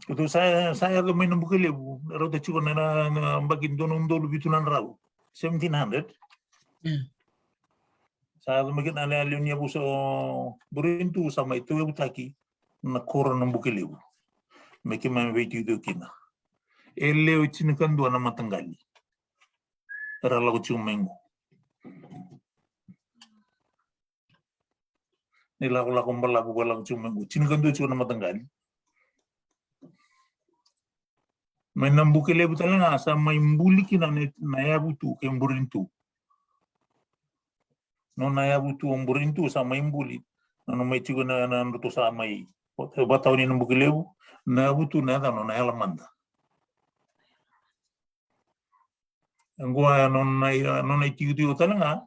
Keitou sa, sa yaco mai na Bukelevu, rauta tiko na, na, na yabaki dua na udolu vitu na drau, seventeen hundred. Mm. Sa yaco mai kina na lewe ni yavusa o Burenitu, sa mai tauyavutaki na koro na Bukelevu me keimami veitikotiko kina. E lewe tinikadua na mataqali era lako tiko mai qo. Ni lakolako balavu ko lako tiko mai qo, tinikadua tiko na mataqali. Mai na Bukelevu tale ga sa mai buli kina na, na yavutu kei Burenitu. Nona yavutu o Burenitu sa mai buli. Nona mai tiko na, na nodratou sa mai vakatauni na Bukelevu, na yavutu na yacana o Nayalamada. Qo ya nona, nona itikotiko tale ga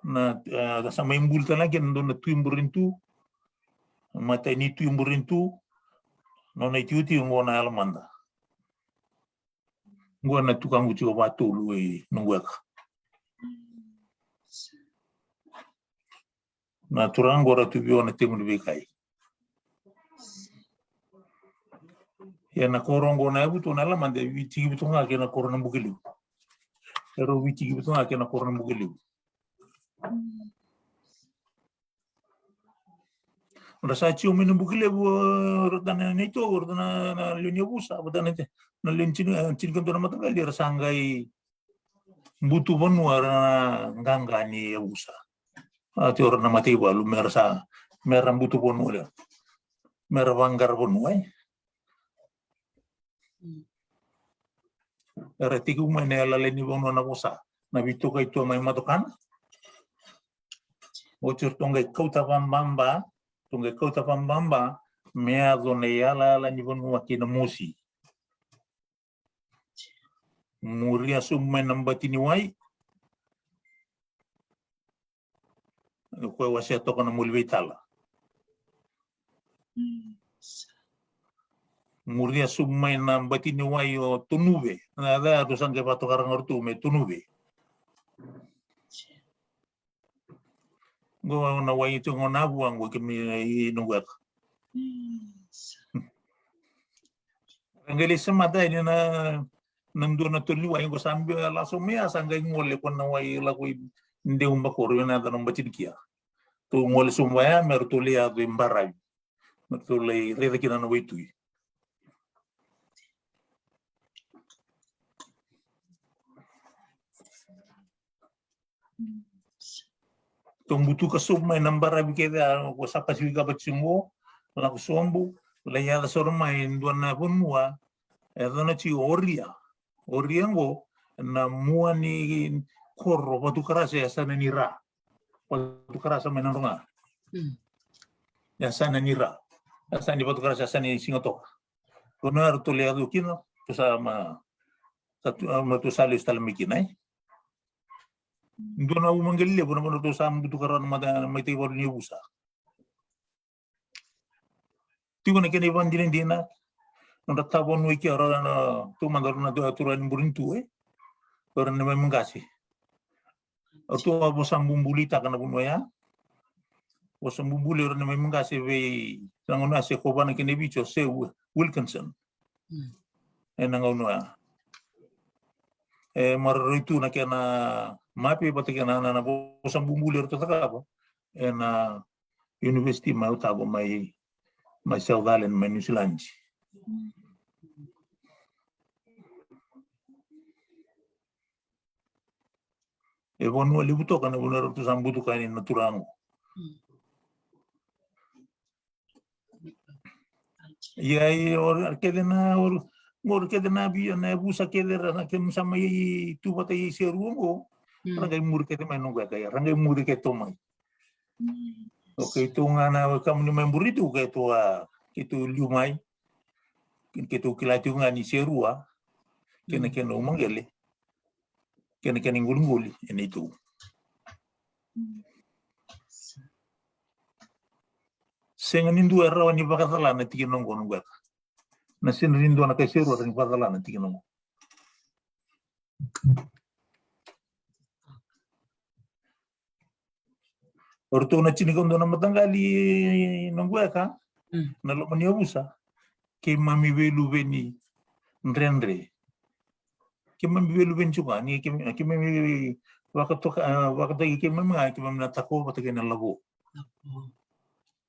na, e, sa mai buli tale ga kina dua na tui Burenitu, matai ni tui Burenitu, nona itikotiko qo Nayalamada. Qo na tukaqu tiko vakatolu e noqu weka. Na turaga qo Ratu Vio na Tegu ni Veikai. Ia na koro qo na yavutu o Nayalamada e veitikivi tu ga kei na koro na Bukelevu. Erau veitikivi tu ga kei na koro na Bukelevu. Ra sa tiko mai na Bukelevu, e, rauta na neitou, rauta na, na lewe ni yavusa, vata na, na lewe ni tini, e, tinikadua na mataqali, ra sa qai butu vanua, ra na qaqa ni yavusa. A, tiko ra na mataivalu, me ra sa, me ra butu vanua, me ra vaqara vanua, e. Era tekivu mai na yalayala ni vanua na vosa, na veitokai tu mai Matokana. Oti ratou qai kauta vababa, ratou qai kauta vababa me yaco na yalayala ni vanua kei na mosi. Muria sobu mai na bati ni wai. O koya wasea toka na moli veitala. Muria sobu mai na bati ni wai o Tonuve. Na yaca ya ratou sa qai vakatoka ratou me Tonuve. Qo na wai tu qo na vua qo kemuni i noqu weka. Ra qai lai semata yani na, na dua na tolu ni wai qo sa bia laso mai ya sa qai gole ko na wai lako i deu bakoro ena yaca na batinikia. Tou gole sobu ya me ratou lai yaco i baravi. Me ratou lai raica kina na waitui. Tou butuka sobu mai na baravi kece a ko sa Pasifika vati sobu, lako sobu, lai yaca sara mai e dua na vanua e yacana tiko Oria. Oria qo na mua ni koro Vatukarasa e yasana ni Ra. Vatukarasa mai Nadroga. Mm. Yasana ni Ra. Yasana ni Vatukarasa, yasana ni Sigatoka. Ko na ratou lai yaco kina, tou sa ma, sa tu, ma tou sa lesu tale mai kina, e. Dua na uma qai levu na vanua tou sa butuka rawa na mata, na maitai valu ni yavusa. Tiko na kena ivakadinadina, nodra tavanua i ke, o ira na, tou mada o ira na turaga ni Burenitu, e. O ira na neimami qase. O ratou a vosa bubulitaka na vanua ya. Vosa bubuli o ira na neimami qase vei, na gauna se kovana kina e Viti o Sir Wi-, Wilkinson. Mm. Ena gauna ya. E maroroi tu na kena mape vata kei na, na, na vosa bubuli o ratou cakava. Ena university mai Otago mai, mai South Island, mai New Zealand. E vanua levu toka na vanua ratou sa butuka yani na turaga qo. Ia, ia, o ira kece na, o ira, o ira kece na via, na yavusa kece ra, na kemu sa mai tu vata i Serua qo. Mm. Ra qai muri kece mai noqu weka ya, ra qai muri kece mai. Mm. O keitou ga na wekaqu ni mai Burenitu, keitou a, keitou liu mai. Keitou kila tiko ga ni Serua kei na, mm, kena umaqele, kei na kena iqoliqoli e neitou. Sega ni dua e rawa ni vakacala na tikina oqo, noqu weka. Na sega ni dua na kai Serua e rawa ni vakacala na tikina oqo. O ratou na tinikadua na mataqali, noqu weka, mm, na loma ni yavusa, keimami veiluveni dredre. Keimami veiluveni tiko ga, ni keimami, keimami vakatoka, ah, vakataki keimami ga, keimami na Tako vata kei na Lavo. Tako.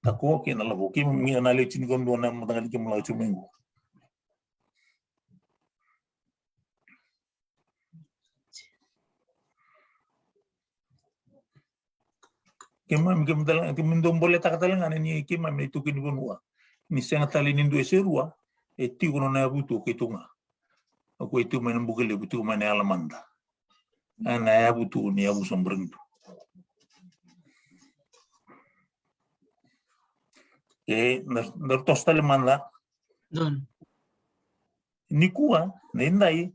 Tako kei na Lavo, keimami na lewe tinikadua na mataqali keimami lako tiko mai qo. Keimami, keimami tale, keimami dau boletaka tale ga ni keimami na itaukei ni vanua. Ni sega tale ni dua e Serua, e tiko nona yavutu o keitou ga. O koya e tiko mai na Bukalevu, tiko mai na Yala mada. Ena yavutu ni yavusa Burenitu. E, na, na toso tale mada. Donu. Nikua, na idai,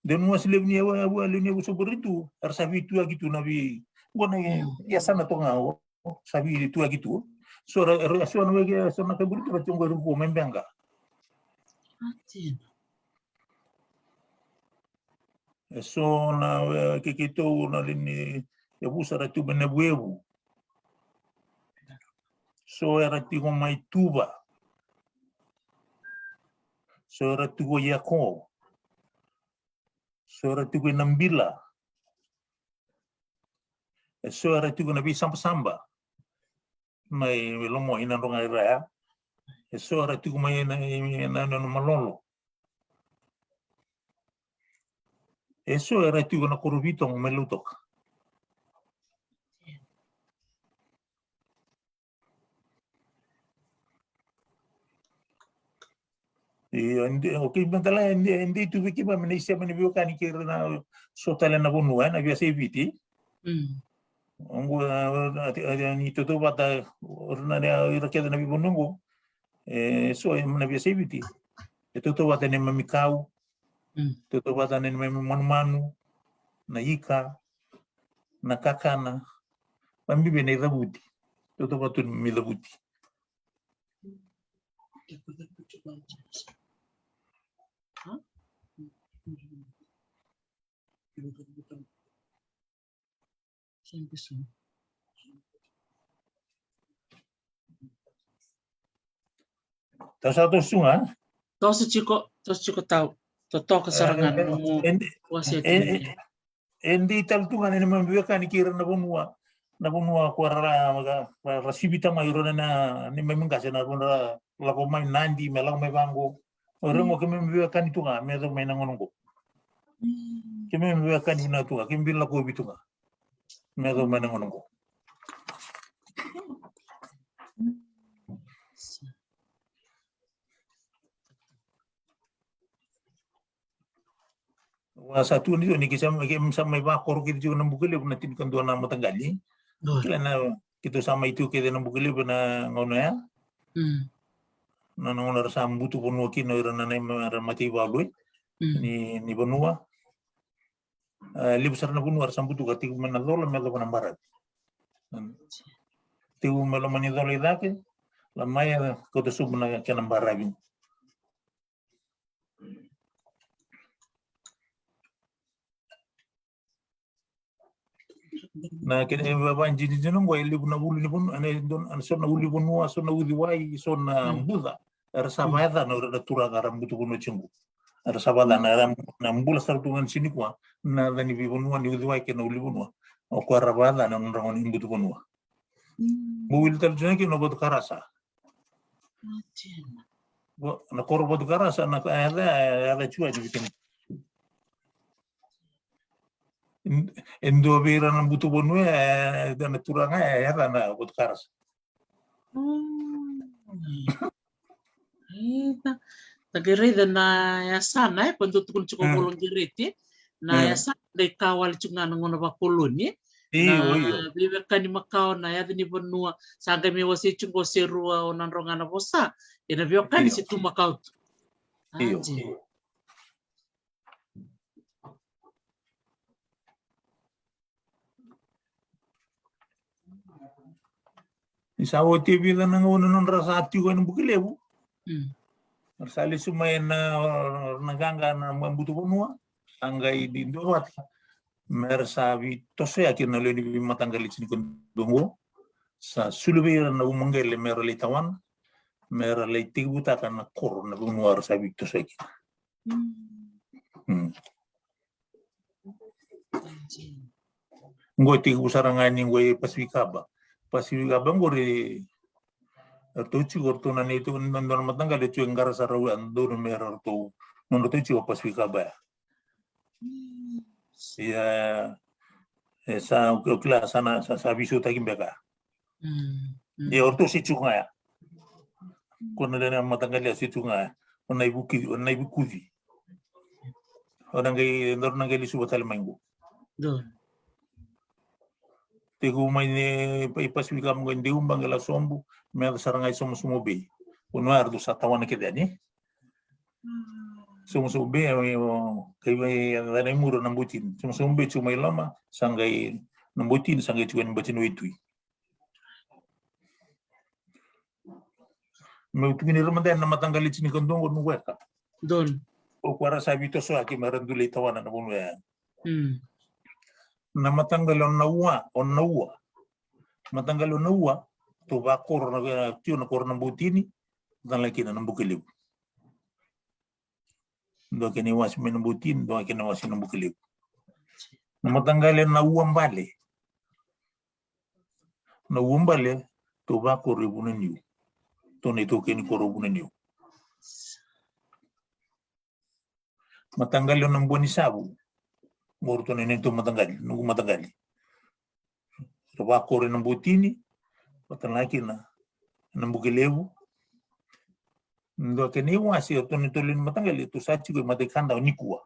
de nua se levu ni yavu, yavu, levu ni yavusa Burenitu, era sa veituyaki tu na vei, qo na, mm, yasana toka ga qo, sa veituyaki tu. So ra, ra, so na weke, so na kai Burenitu, ra tiko qo, era qo mai Beqa. Ati. E so na, e, kei keitou na lewe ni yavusa era tiko mai Navuevu. So era tiko mai Tuva. So era tiko i Yako. So era tiko i Nabila. E so era tiko na veisabasaba. Mai Lomoa, i Nadroga i Raya. E so era tiko mai na, na, na, na Malolo. E so era tiko na koro Vitogo mai Lautoka. Io, e dei, okay, baleta e dei, e dei tu vei keimami na isema ni veiwekani kei ira na so tale na vanua, e, na veiyasai Viti. Mm. Oqo, a, a, a, a, ni tautauvata, o ira na, ira kece na veivanua oqo. E so, e, na veiyasai Viti. E tautauvata neimami kau. Mm. Tautauvata neimami manumanu, na ika, na kakana. Vakabibi na icavuti. Tautauvata tu neimami icavuti. Tau sa toso tu ga. Toso tiko, toso tiko tau. Totoka sara ga na nomu wasea tiko. E dei tale tu ga na neimami veiwekani kei ira na vanua, na vanua ko ra, ra, ra sivita mai ira na neimami qase na vanua ra lako mai Nadi me lako mai vaqo. O ira qo keimami veiwekani tu ga me yacova mai na gauna qo. Keimami veiwekani vinaka tu ga, keimami veilakovi tu ga me yacova mai na gauna qo. Wa sa tu ni ni ki sa mai ki sa mai vakoro ki tu na Bukelevu na tinikadua na mataqali. Kila na ki tu sa mai tu ki na Bukelevu na gauna ya. Na na gauna ra sa butu vanua kina ira na na ra mataivalu ni ni vanua. Levu sara na vanua ra sa butuka tiko mai na cola me yacova na baravi. Tiko mai loma ni cola i cake la mai e kauta sobu na kena baravi. Na kena vavadinadina qo e levu na vuli ni vanua, so na vuli vanua, so na uciwai, so na buca. Era sa vayacana o ira na turaga era butu vanua tiko. Era sa vayacana, era na bula sara tu ga ni sinikua na yaca ni veivanua ni uciwai kei na ulunivanua. O koya era vayacana na nodra gauna ni butu vanua. Mo wili tale tiko na kena vatukarasa. Na koro vatukarasa na yaca, yaca tiko ni vitani. E dua vei ira na butu vanua e na turaga e yaca na vatukarasa. Ita. Ta qai raica na yasana e, pa dua tukuna tiko volo qereti. Na yasana dai ka wale tiko ga na gauna vakoloni. Na veiwekani makawa na yaca ni vanua sa qai mai wasei tiko qo se rua o na droga na vosa. E na veiwekani se tu makawa tu. Io. Ni sa oti e vica na gauna nodra sa tiko ena Bukelevu. Ra sa lesu mai na na qaqa na mabutu vanua. Sa qai di dua vata me ra sa veitosoyaki na lewe ni veimataqali tinikadua qo. Sa sulu vei ira na umaqele me ra lai tawana me ra lai tekivutaka na koro na vanua ra sa veitosoyaki. Qo e tekivu sara ga ni qo e Pasifikaba. Pasifikaba qori eratou tiko eratou na neitou na dua na mataqali e tiko e qara sara au ya donu me ratou nodratou tiko Pasifikaba ya. Ia e sa o kila sa na sa veisautaki beka. Ia o ratou se tiko ga ya. Ko na dua na mataqali ya se tiko ga ya. O na ivuki, o na ivukuci. O na qai dau na qai lesuva tale mai qo. Tekivu mai ni Pasifikaba qo e Deuba qai la sobu me yaco sara ga i Somosomo Bay. Ko na ya ratou sa tawana kece yani. Somosomo Bay, kai mai yaca na i muri o Nabautini. Somosomo Bay tiko mai loma sa qai Nabautini sa qai tiko yani Batini Waitui. Meu tukuni ira mada na mataqali tinikadua qo noqu weka. Donu. O koya ra sa veitosoyaki me ra dulei tawana na vanua ya. Na mataqali o Naua, o Naua. Mataqali o Naua, tou vakoro na tio na koro Nabautini, tale kina Nabukelevu. Dua kena iwase mai Nabautini, dua kena iwase Nabukelevu. Na mataqali o Nauabale. Nauabale, tou vakoro i Vunaniu. Tou na itaukei ni koro Vunaniu. Mataqali o Nabuanisavu. Qori tou na neitou mataqali, noqu mataqali. Ra vakoro i Nabautini, vata na kina Nabukelevu. Dua kena iwase o tou na itaukei ni mataqali, tou sa tiko i Mataikadawa nikua.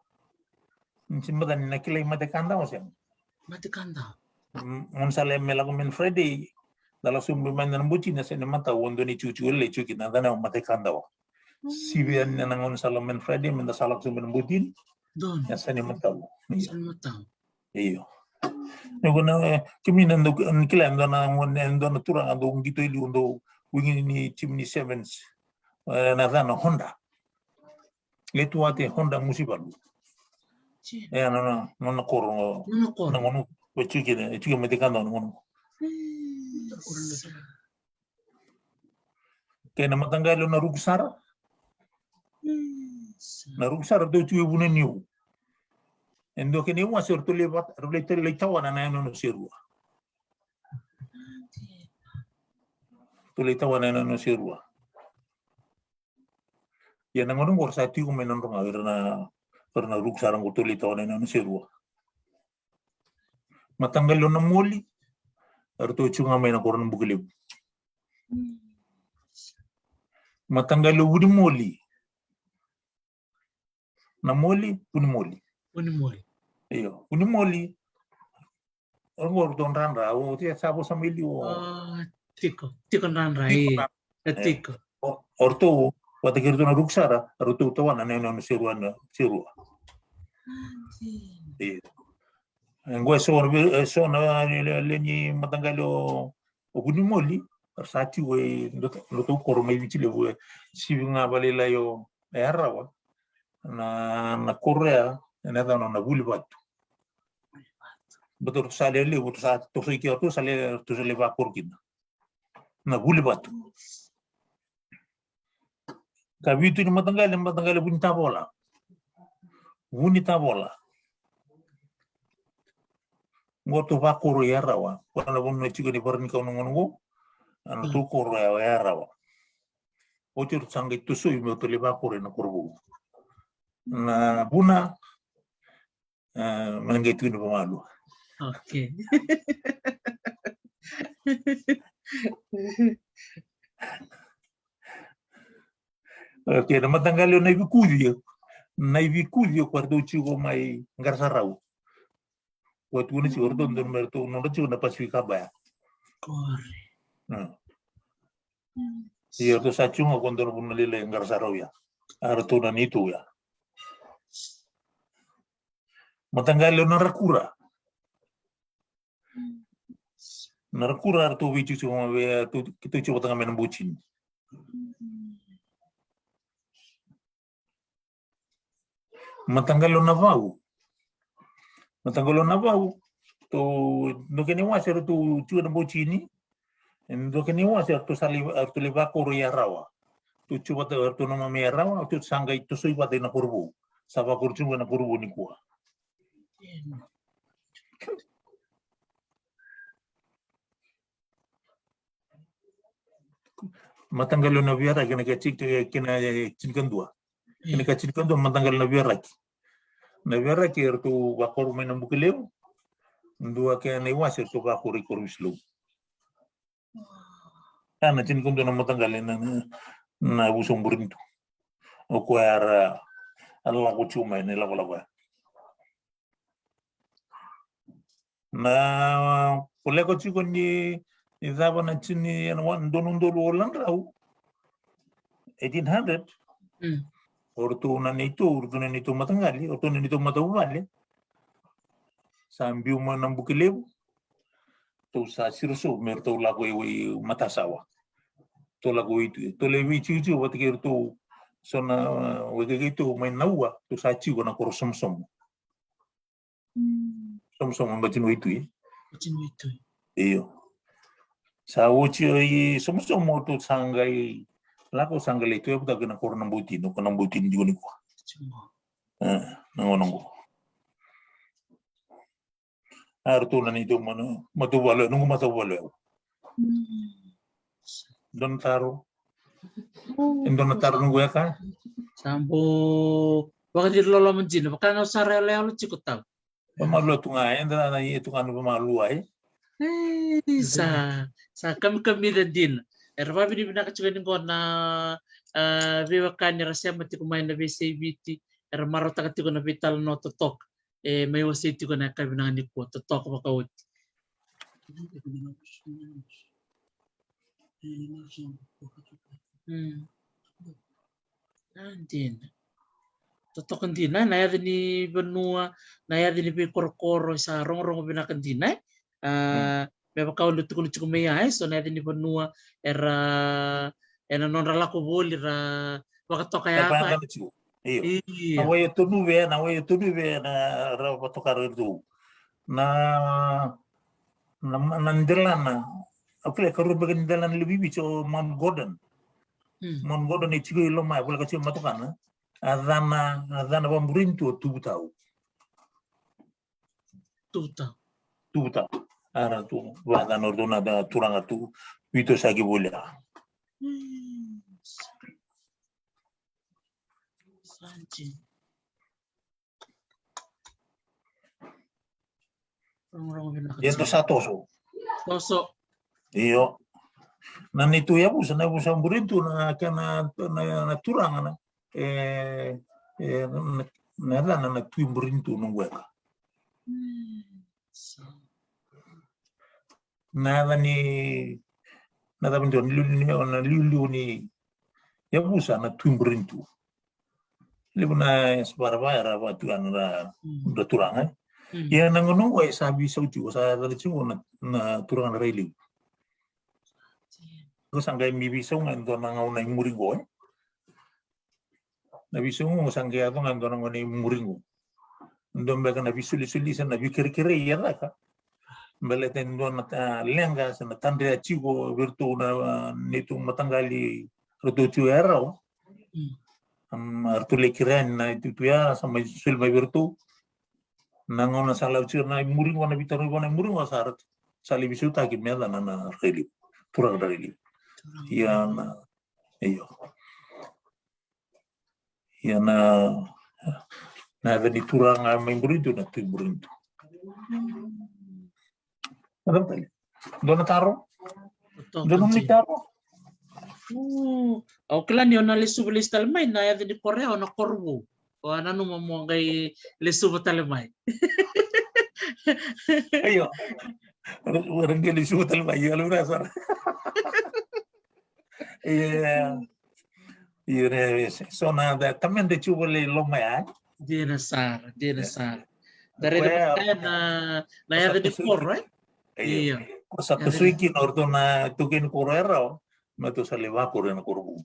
Ni se mata ni na kilai Mataikadawa sega. Mataikadawa. Gaunisala me lako mai na Friday, da lako sobu mai na Nabautini, sa ni matau, o dua ni tikotiko lei tiko kina, da na Mataikadawa. Sivi yani na gaunisala mai na Friday, me da sa lako sobu mai na Nabautini. Donu. Ia sa ni matau. Sa ni matau. Io. Ni ko na kemuni na dau kila e dua na gone, e dua na turaga dau qito i liu dau wing ni timi ni sevens. E na yacana Honda. Letuate Honda Musivalu. E na nona koro. Nona koro. Na gone e tiko kina, e tiko mai Mataikadawa na gone. Kei na mataqali o Narukusara. Na Ruku Sara ratou tiko e Vunaniu. E dua kena iwase ratou lai vata, ratou lai tawana na yanuyanu serua. Ratou lai tawana na yanuyanu serua. Ia na gauna qo ra sa tiko mai na nodra ga o ira na, o ira na Ruku Sara qo, ratou lai tawana na yanuyanu serua. Mataqali o Namoli, eratou tiko ga mai na koro na Bukelevu. Mataqali o Vunimoli. Namoli, Vunimoli. Vunimoli. Io, Vunimoli. O qo ratou Dradra, o oti sa vosa mai liu. Tiko, tiko Dradra, io. E tiko. O ratou, vata kei ratou na Ruku Sara, eratou tawana na yanuyanu serua, na serua. Io. E qo e so na, e so na lewe ni mataqali o, o Vunimoli, era sa tiko e dua, dua tau koro mai Viti Levu, e sivi ga valailai o Yarawa, na, na koro ya, ena yacana na Vulivatu. Baleta ratou sa lewe levu, ratou sa tosoi kina, ratou sa lewe, ratou sa lewe vakoro kina. Na Vulivatu. Ka vitu ni mataqali, mataqali Vunitavola. Vunitavola. Qo ratou vakoro i Yarawa. Qo na vanua e tiko ni varanikau na gauna qo. A na ratou koro ya o Yarawa. Oti ratou sa qai tosoi me ratou lai vakoro ena Korovou. Na vuna, a, me qai tukuni vamalua. Okay. Okay, na mataqali o Naivikuci. Naivikuci o koya ratou tiko mai Qarasarau. Koya tukuna tiko o ratou donu me ratou nodra tiko na Pacific Harbour ya. Qori. Ia ratou sa tiko ga ko donu vanua lailai Qarasarau ya. A ratou na neitou ya. Mataqali o Narakura. Narakura ratou veitiko mai, keitou tiko vata ga mai na Boutini. Mataqali o Navau. Mataqali o Navau. Tou, dua kena iwase ratou tiko na Boutini. Dua kena iwase ratou sa lai, ratou lai vakoro i Yarawa. Tou tiko vata, ratou na mai Yarawa, tou sa qai tosoi vata ena Korovou. Sa vakoro tiko na Korovou nikua. Mataqali o Naviaraki, kena ka tini, kena tinikadua. Kena ka tinikadua, mataqali o Naviaraki. Naviaraki eratou vakoro mai na Bukelevu. Dua kena iwase eratou vakoro i Korovisilou. A na tinikadua na mataqali na, na, na yavusa o Burenitu. O koya era, era lako tiko mai na ilakolako ya. Na voleka tiko ni, ni cava na tini ena wa, donu dolu o Ladrau. Eighteen hundred. O ratou na neitou, o ratou na neitou mataqali, o ratou na neitou matavuvale. Sa biu mai na Bukelevu. Tou sa siro sobu me ratou lako i, i matasawa. Tou lako i tu, tou lai veitiko vata kei ratou. So na, a, wekekeitou mai na ua, tou sa tiko na koro Somosomo. Somosomo, Batiniwaitui. Batiniwaitui. Io. Sa oti i Somosomo, tou sa qai lako, sa qai lai tu e vata kei na koro na Boutini, ko na Boutini tiko nikua. E, na gauna qo. A ratou na neitou mana, matavuvale, noqu matavuvale. Dua na taro. E dua na taro noqu e ka. Sa bau vakaciri loloma dina, vaka ga o sa ra yaloyalo tiko tau. Vamalua tu ga, eda na ia tu ga na vamalua, e? Ei, sa, sa kamikamica dina. Era vavinavinaka tiko ni qo na, a, veiwekani era sema tiko mai na veiyasai Viti, era marautaka tiko na veitalanoa totoka. E mai wasei tiko na yakavi vinaka nikua, totoka vakaoti. A, dina. Totoka dina, na yaca ni vanua, na yaca ni veikorokoro, sa rogorogo vinaka dina, e? A, me vaka au tukuna tiko mai, e, so na yaca ni vanua era, ena nodra lako voli ra vakatoka yava. Io. Io. Na wai o Tonuve, na wai o Tunuve, na ra vakatoka ratou. Na, na, na delana. Au kila e karua beka ni delana levu i Viti o Mount Gordon. Mount Gordon e tiko i loma, e voleka tiko e matokana. A cana, a cana vaburenitu o Tuvutau. Tuvutau. Tuvutau. Era tu, vacana o ratou na turaga tu, veitosoyaki voli a. Ia dou sa toso. Toso. Io. Na neitou yavusa, na yavusa vaburenitu na kena, na, na turaga na. E, e, na, na yacana na Tui Burenitu noqu weka. Na yaca ni, na yaca ni, na liuliu ni, na liuliu ni yavusa na Tui Burenitu. Levu na yasavara va era vaka tu ya na nodra turaga. Ia na gauna qo e sa veisau tiko, sa yaco tiko na, na turaga na Railevu. Qo sa qai mai veisau ga e dua na gauna i muri qo, e. Na veisau qo sa qai yaco ga e dua na gauna i muri qo. Dua beka na veisolisoli se na veikerekere e yaco ka. Baleta e dua na leqa se na tadrea tiko vei iratou na neitou mataqali ratou tiko e Rawa. Ratou lai kerea na itutu ya sa mai soli mai vei iratou. Na gauna sa lako tiko na i muri qo, na veitarogi vua na i muri qo sa ratou sa lai veisautaki me yacana na Railevu. Turaga na Railevu. Ia na, io. Ia na, na yaca ni turaga mai Burenitu na Tui Burenitu. Dua na taro? Dua na taro? Au kila ni o na lesuva lesu tale mai na yaca ni koro ya o na Korovou. O a nanuma mo qai lesuva tale mai. Io. Ora qai lesuva tale mai, io, alo na sara. Ia. Io, ne, so na da tameda tiko vale i loma ya. Dina sara, dina sara. Da raica vata kaya na, na yaca ni koro, e? Io. Ko sa toso i kina o ratou na itaukei ni koro e Rawa, me ratou sa lai vakoro ena Korovou.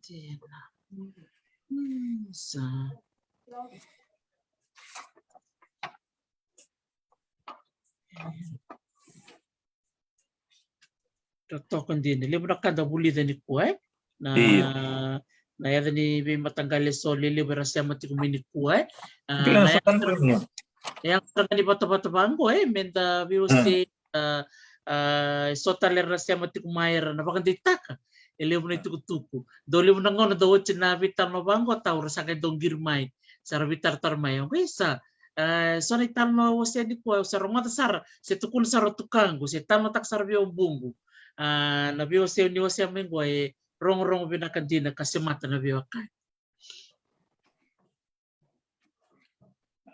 Dina. Sa. Totoka dina. Levu na ka da vulica nikua, e? Na, na yaca ni veimataqali eso lelevu era sema tiko mai nikua, e? A, na yaca ni vatavata vaqo, e? Me da veiwasei, a, a, eso tale era sema tiko mai era na vakadeitaka. E levu na itukutuku. Dau levu na gauna dau oti na veitalanoa vaqo, tau ra sa qai dau qiri mai. Sa ra veitaratara mai. Oqo isa, e, so na italanoa au wasea nikua, au sa rogoca sara, se tukuna sara o tukaqu, se talanoataka sara vei au o buqu. A, na veiwasei ni wasea mai qo e rogorogo vinaka dina ka semata na veiwekani.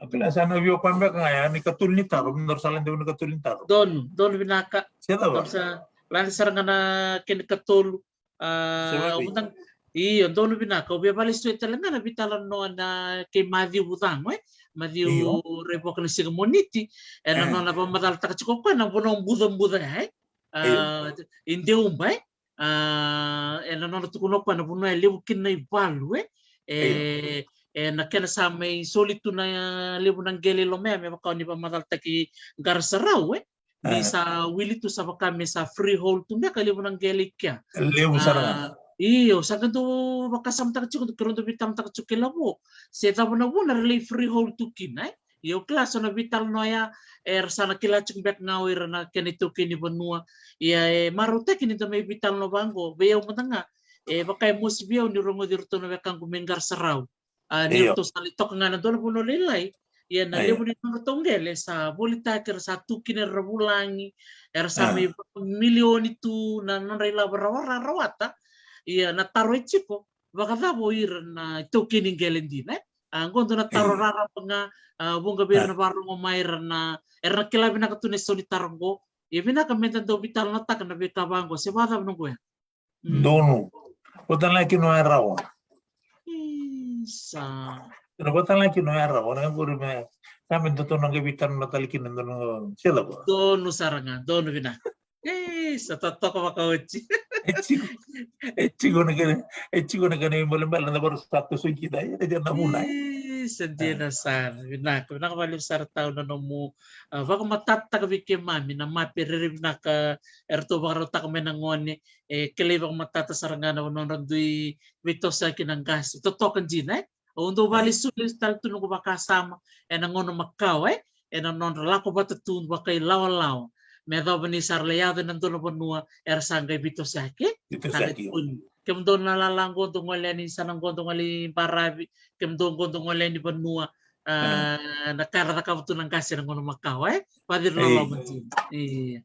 Au kila sa na via koya beka ga ya ni katolu ni taro, me daru sa lade vua na katolu ni taro. Donu, donu vinaka. Se cava? Daru sa lade sara ga na kena katolu. A, io, donu vinaka. Au via valesuya tale ga na veitalanoa na kei Maciu Vucago, e? Maciu Raivoka na siga Moniti. Ena nona vakamacalataka tiko o koya na vanua bucabuca ya, e? A, i Deuba, e? A, ena nona tukuna o koya na vanua e levu kina na ivalu, e? E, ena kena sa mai soli tu na levu na qele i loma ya me vaka o ni vakamacalataki Qarasarau, e? Ni sa wili tu sa vaka me sa freehold tu beka levu na qele i kea. Levu sara ga. Io, sa qai dau vakasamataka tiko, keirau dau veitalanoataka tiko kei Lavo. Se cava na vuna era lai freehold tu kina, e? Ia au kila so na veitalanoa ya, era sa na kila tiko beka ga o ira na kena itaukei ni vanua. Ia e marautaki ni da mai veitalanoa vaqo, vei au mada ga. E vaka e mosi vei au niu rogoci iratou na wekaqu mai Qarasarau. A, ni ratou sa lai toka ga na dua na vanua lailai. Ia na levu ni nodratou qele sa volitaki, era sa tu kina era vulagi, era sa mai milioni tu na nodra ilavo ra rawata. Ia na taro e tiko, vakacava o ira na itaukei ni qele dina, e? A, qo dua na taro raraba ga, a, vuqa vei ira na varogo mai, era na, era na kila vinaka tu na isau ni taro qo. Ia vinaka me da dau veitalanoataka na veika vaqo, se vakacava noqu ya. Donu. Vata na kina o Rawa. Isa. Na vata na kina o Rawa, na qori me, ka me da tou na qai veitalanoa tale kina, donu, se cava. Donu sara ga, donu vinaka. Ei, sa totoka vakaoti. E tiko, e tiko na kena, e tiko na kena ibalebale na vara sa toso kina, e, e na vuna, e. Sa dina sara, vinaka, vinaka vakalevu sara tau na nomu, ah, vakamatatataka vei keimami na mape rairai vinaka eratou vakarautaka mai na gone, e kilai vakamatata sara ga na nodra dui veitosoyaki na qase, totoka dina, e? Au dau vale suli tale tu noqu vakasama ena gauna makawa, e? Ena nodra lako vata tu vakailawalawa. Me yacova ni sa ra lai yaco ena dua na vanua era sa qai veitosoyaki, e? Veitosoyaki, io. Kemudou na lala qo dou gole yani, sa na qo dou gole i baravi, kemudou qo dou gole yani vanua, ah, na ka era cakava tu na qase ena gauna makawa, e? Vaciri loloma dina. Io.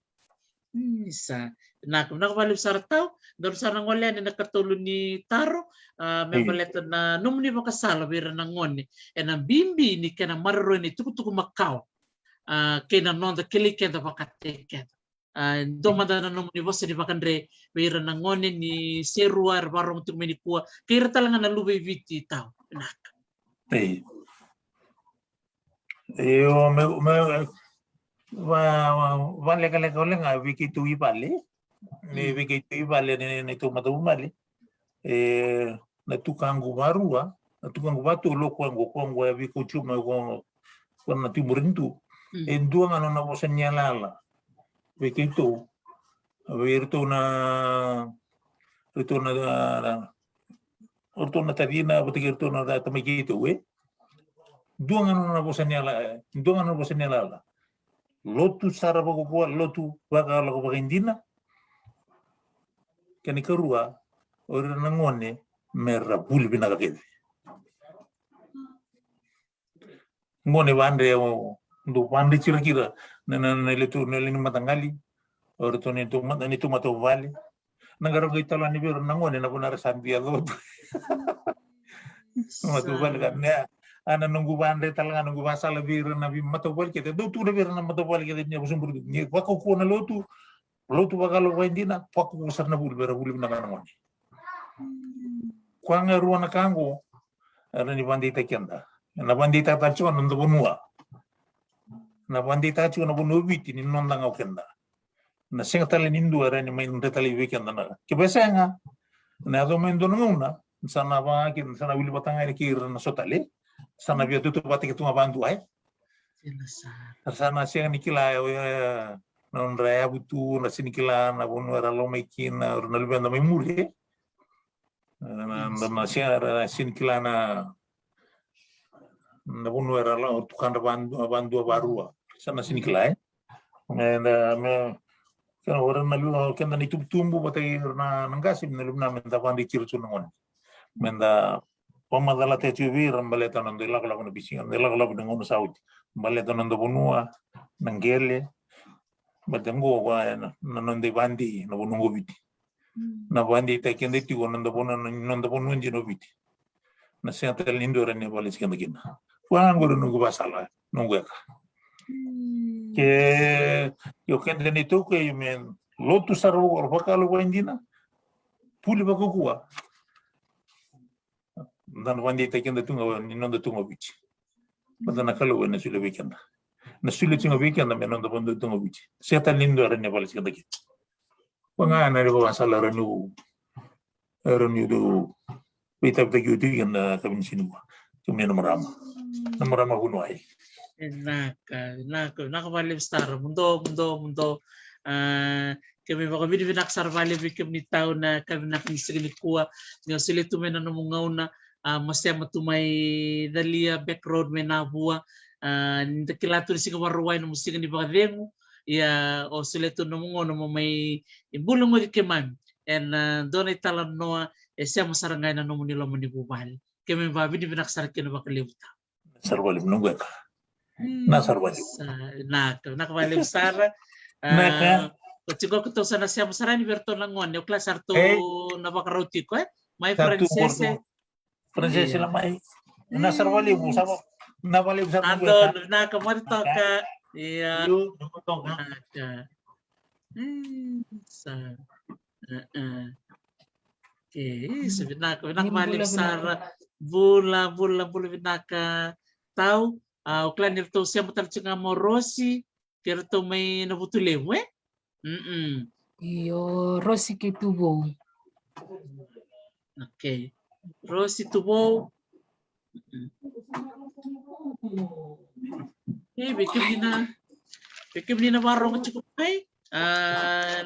Isa. Vinaka, vinaka vakalevu sara tau. Daru sa na gole yani ena ikatolu ni taro, ah, me baleta na nomuni vakasala vei ira na gone ena bibi ni kena maroroi na itukutuku makawa, ah, kei na noda kilai keda vakataki keda. Ah, dua mada na nomuni vosa ni vakadre vei ira na gone ni serua era vakarorogo tiko mai nikua, kei ira tale ga na luve i Viti tau. Vinaka. Io, me, me, va, va, valekaleka wale ga vei keitou i vale. Ni vei keitou i vale, ni, ni tou matavuvale. E, na tukaqu varua, na tukaqu vatu, lo koya qo, koya qo e vei keitou mai ko, ko na tiburi tu. E dua ga nona vosa ni yalayala vei keitou. Vei iratou na, iratou na, na, iratou na tacina, vata kei iratou na tamai keitou, e? Dua ga nona vosa ni yala, dua ga nona vosa ni yalayala. Lotu sara vakakua, lotu vakalako vakaidina. Kena ikarua, o ira na gone me ra vuli vinaka kece. Gone vadre, o, dou vadre tiko kira na, na, na letu, na lewe ni mataqali. O iratou ni tu mata, ni tu matavuvale. Na qara qai tala ni vei ira na gone na vanua era sa bia yacova tu. Matavuvale ka nea. A na noqu vadre tale ga, noqu vakasala vei ira na veimatavuvale kece. Dou tukuna vei ira na matavuvale kece ni a vosaburi tu. Ni vakakua na lotu, lotu vakalako vakaidina, vakakua sara na vuli, me ra vuli vinaka na gone. Koya ga e rua na ka qo, era ni vakadeitaki keda. Na vakadeitaki tale tiko na noda vanua. Na vakadeitaki tiko na vanua o Viti ni noda ga o keda. Na sega tale ni dua era ni mai dre tale vei keda na. Kevaka e sega, na yaco mai dua na gauna, sa na vaka kina, sa na wili vata ga kei ira na so tale, sa na via tautauvata kece tu ga vakadua, e? Sa na sega ni kila, e, e, na nodra yavu tu, na sega ni kila na vanua era lako mai kina, na luveda mai muri, e? Na, na, na sega, era sega ni kila na, na vanua era lako, tukadra vakadua, vakadua, vakarua. Sa na sega ni kila, e? Me da, me, kena ora na lu, keda na itubutubu, vata kei ira na, na qase, me na luvena, me da vakadei tiko tu na gone. Me da vakamacalataka tiko vei ira baleta na noda ilakolako na bisiga, na ilakolako na gauna sa oti. Baleta na noda vanua, na qele, baleta qo, va, na, na noda ivakadei, na vanua qo Viti. Na vakadeitaki keda tiko na noda vanua, na noda vanua dina o Viti. Na sega tale ni dua era ni vale tiko keda kina. Koya ga qori noqu vakasala, noqu weka. Ke, io keda ni toka, io me lotu sara vaka, vakalo vakaidina. Vuli vakakua. Da na vakadeitaki keda tu ga ni noda tu ga o Viti. Baleta na Kalou ena solia vei keda. Na solia tu ga vei keda me noda vanua tu ga o Viti. Sega tale ni dua era ni vale tiko keda kina. Koya ga na noqu vakasala era niu, era niu veitavitaki oti kina na yakavi ni siga nikua. Kemuni na marama. Na marama vuniwai. Vinaka, vinaka, vinaka vakalevu sara. Mudou, mudou, mudou. Ah, keimami vakavinavinaka sara vakalevu vei kemuni tau na yakavi vinaka ni siga nikua. Ni o solia tu mai na nomu gauna, ah, mo sema tu mai calia, back road mai Navua. Ah, ni da kila tu ni siga Vakarauwai nomu siga ni vakacegu. Ia, o solia tu nomu gauna mo mai bula goci keimami ena, ah, dua na italanoa e sema sara ga ena nomuni loma ni vuvale. Keimami vakavinavinaka sara kina vakalevu tau. Sara vakalevu noqu weka. Hmm, na sara vakalevu. Sa, vinaka, vinaka vakalevu sara. Vinaka. Ah, oti qo keitou sa na sema sara yani vei iratou na gone, au kila sa ratou na vakarau tiko, e? Mai Francese. Francese la mai. Na sara vakalevu, sa va, na vakalevu sara noqu weka. Vinaka, moce toka. Ia. Io, moce toka. Vinaka. Hmm, sa. Eh, eh. Okei, sa vinaka, vinaka vakalevu sara. Bula, bula, bula vinaka. Tau, ah, au kila ni ratou sema tale tiko ga mai o Rosi, kei ratou mai Navutulevu, e? Mm-mm. Io, Rosi kei Tuvou. Okei. Rosi, Tuvou. E vei kemuni na, vei kemuni na vakarorogo tiko mai, a,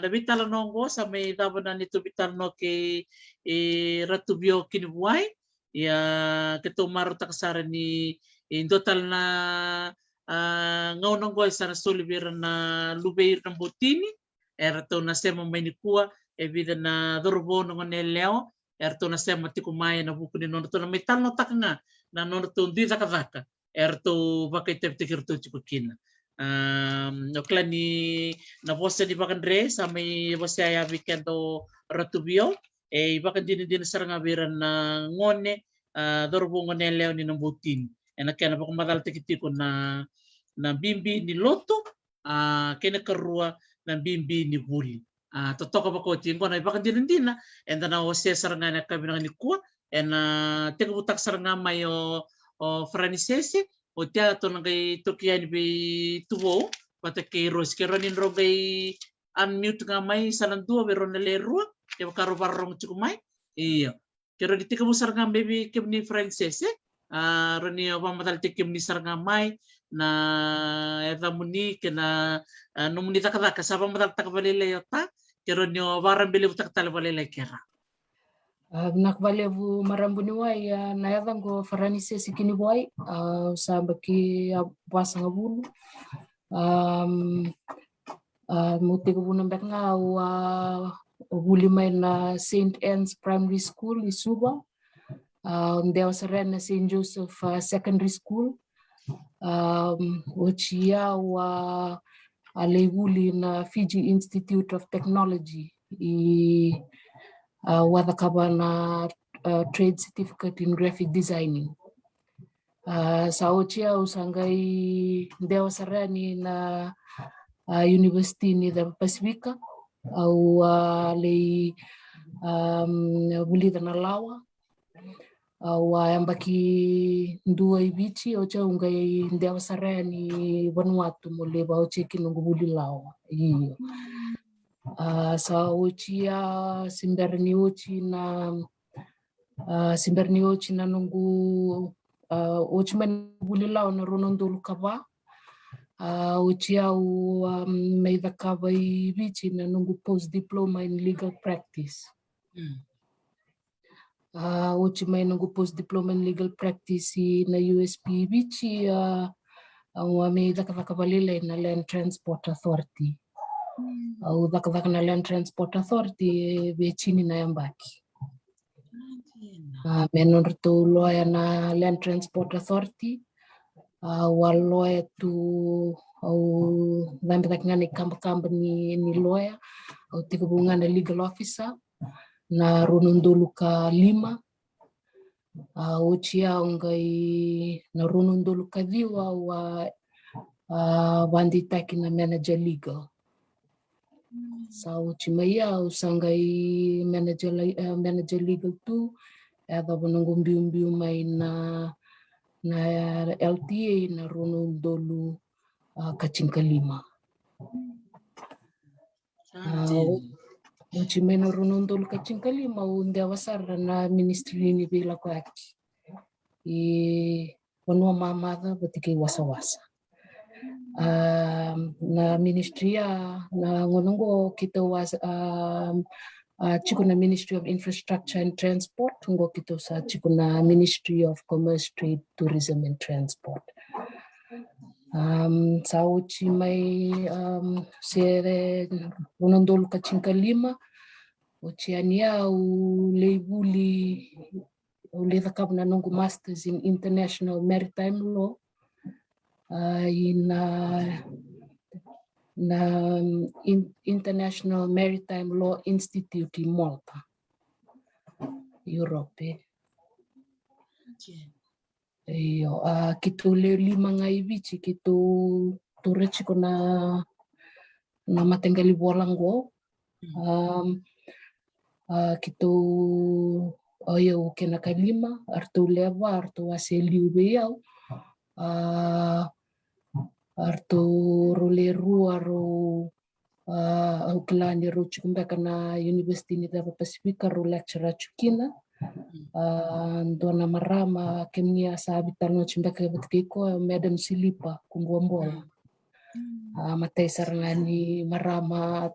na veitalanoa oqo sa mai cava na neitou veitalanoa kei, e, Ratu Vio Kinivuai. Ia keitou marautaka sara ni, e, dua tale na, a, gauna oqo e sa na soli vei ira na luve i Naboutini, eratou na sema mai nikua, e vica na cauravou, na gone yalewa, eratou na sema tiko mai ena vuku ni nodratou na mai talanoataka ga na nodratou dui cakacaka eratou vakaitavitaki iratou tiko kina. A, o kila ni na vosa ni vakadre sa mai vosa ya vei keda o Ratu Vio, e ivakadinadina sara ga vei ira na gone, a, cauravou, gone yalewa ni Naboutini. Ena kena vakamacalataki tiko na, na bibi ni lotu, a, kei na karua na bibi ni vuli. A, totoka vakaoti, oqo na ivakadinadina eda na wasea sara ga ena yakavi vinaka nikua, ena tekivutaka sara ga mai o, o Faranisese, oti ya tou na qai toki yani vei Tuvou vata kei Rosi, ke rawa ni drau qai unmute ga mai, sa na dua vei rau na lewe rua, kevaka rau vakarorogo tiko mai. Io. Ke rawa ni tekivu sara ga mai vei kemuni Faranisese, a, rawa ni o vakamacalataki kemuni sara ga mai na yacamuni kei na, a, nomuni cakacaka sa vakamacalataka vakalailai ota, ke rawa ni o vakarabelevutaka tale vakalailai ke ra. A, vinaka vakalevu marama vuniwai, a, na yacaqu o Faranisese Kinivuai, a, au sa yabaki, a, vasagavulu. Am, a, meu tekivuna beka ga au, a, vuli mai na Saint Anne's Primary School i Suva. A, dewa sara yani na Saint Joseph, a, Secondary School. Am, oti ya au, a, a lai vuli na Fiji Institute of Technology i, a, au a cakava na, a, trade certificate in graphic designing. A, sa oti ya au sa qai dewa sara yani na, a, University ni Ceva Pasifika. Au a lai, am, vulica na lawa. Au a yabaki dua i Viti, oti au qai dewa sara yani Vanuatu meu lai vakaotia kina noqu vuli lawa. Io. A, sa oti ya, se bera ni oti na, a, se bera ni oti na noqu, a, oti mai na vuli lawa na rua na udolu ka va. A, oti au, a, mai cakava i Viti na noqu post diploma in legal practice. Mm. A, oti mai noqu post diploma in legal practice i na U S P Viti, a, au a mai cakacaka vakalailai na Land Transport Authority. Mm. Au cakacaka na Land Transport Authority e vei tini na yabaki. A, me nodratou loya na Land Transport Authority. A, au a loya tu, au cabe cake ga na ikabakaba ni, ni loya. Au tekivu ga na legal officer na rua na udolu ka lima. A, oti ya au qai na rua na udolu ka ciwa au a, a, vakadeitaki na manager legal. Sa oti mai ya au sa qai manager, a, manager legal tu, e yacova noqu biubiu mai na, na L T A na rua na udolu, a, ka tinikalima. A, oti mai na rua na udolu ka tinikalima au dewa sara na Ministry ni Veilakoyaki i Vanua Mamaca vata kei Wasawasa. A, na ministry ya, na gauna oqo keitou a, a, a, tiko na Ministry of Infrastructure and Transport, oqo keitou sa tiko na Ministry of Commerce, Trade, Tourism and Transport. Am, sa oti mai, am, se rua na udolu ka tinikalima, oti yani au lai vuli, au lai cakava na noqu Masters in International Maritime Law, a, i na, na In-, International Maritime Law Institute i Malta, Europe. Io, a, keitou lewe lima ga i Viti, keitou taura tiko na, na mataqali vola oqo. Mm. Am, a, keitou, o yau kei na ka lima, aratou lewe va, aratou a se liu vei au. A, aratou rau lewe rua, rau, A, au kila ni rau tiko beka na University ni Ceva Pasifika, rau lecturer tiko kina. A, dua na marama kemuni a sa veitalanoa tiko beka vata kei koya, Madam Silipa Kubuabola. A, matai sara ga ni marama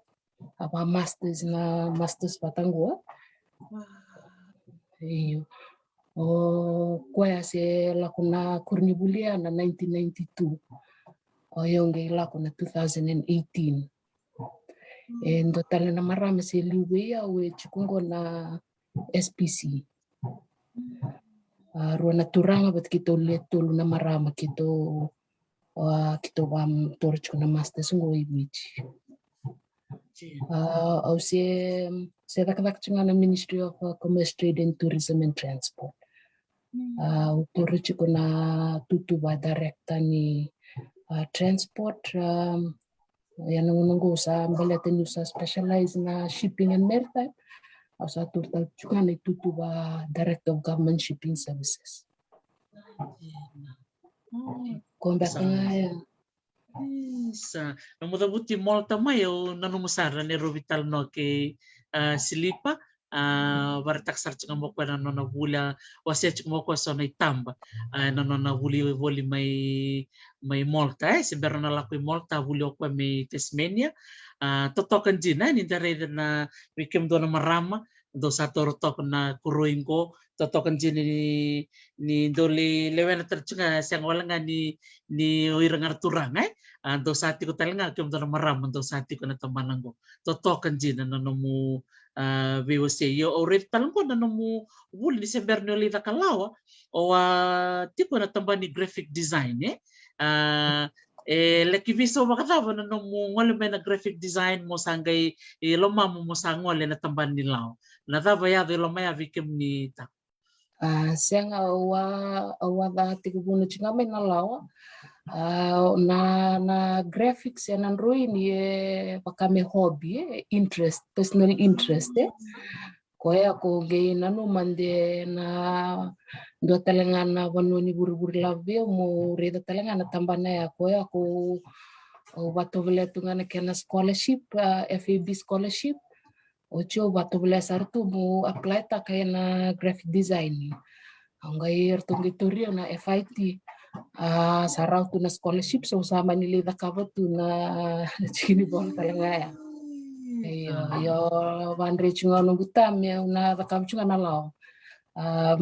a va masters, na masters vata qo. Io. O koya se lako na koronivuli ya na nineteen ninety-two. O yau qai lako na two thousand and eighteen. E dua tale na marama se liu vei au e tiko qo na S P C. A, rua na turaga vata keitou le tolu na marama keitou, a, keitou va toro tiko na masters qo i Viti. A, au se, se cakacaka tiko ga na Ministry of, uh, Commerce, Trade and Tourism and Transport. A, au toro tiko na tutu va director ni, a, transport, um, ia na gauna qo au sa baleta niu sa specialize na shipping and maritime. Au sa toro tale tiko ga na itutu va director of government shipping services. Ko beka ga ya. Isa, nomu cavuti Malta mai, au nanuma sara ni rau veitalanoa kei, a, Silipa, a, vakaraitaka sara tiko ga mai o koya na nona vuli, a, wasea tiko mai o koya so na itaba, a, na nona vuli voli mai, mai Malta, e, se bera na lako i Malta, a vuli o koya mai Tasmania. A, totoka dina, e, ni da raica na, vei kemudou na marama, dou sa toro toka na koroi qo, totoka dina ni, ni dou le, lewena tale tiko ga, sega wale ga ni, ni o ira ga na turaga, e? A, dou sa tiko tale ga, kemudou na marama, dou sa tiko na tabana qo. Totoka dina na nomu, a, veiwasei. Io, au raica tale qo na nomu vuli ni se bera ni o lai caka lawa, o a tiko na tabana ni graphic design, e? A, e laki veisau vakacava na nomu gole mai na graphic design mo sa qai, e, lomamu mo sa gole na tabana ni lawa? Na cava e yaco i loma ya vei kemuni tau? A, sega, au a, au a ca tekivuna tiko ga mai na lawa. A, na, na graphics e na droini e vaka me hobby, e, interest, personal interest, e. Koya ko qai nanuma de na dua tale ga na vanua ni vurivuri lavo vei au mo raica tale ga na tabana ya, koya ko au vatovolea tu ga na kena scholarship, a, F A B scholarship. Oti au vatovolea sara tu mo apply taka ena graphic design. Au qai, eratou qai tauri au na F I T. A, sa rawa tu na scholarship, so sa mani lai cakava tu na tiki ni vola tale ga ya. Io, io, vadre tiko ga noqu tame, au na cakava tiko ga na lawa. A,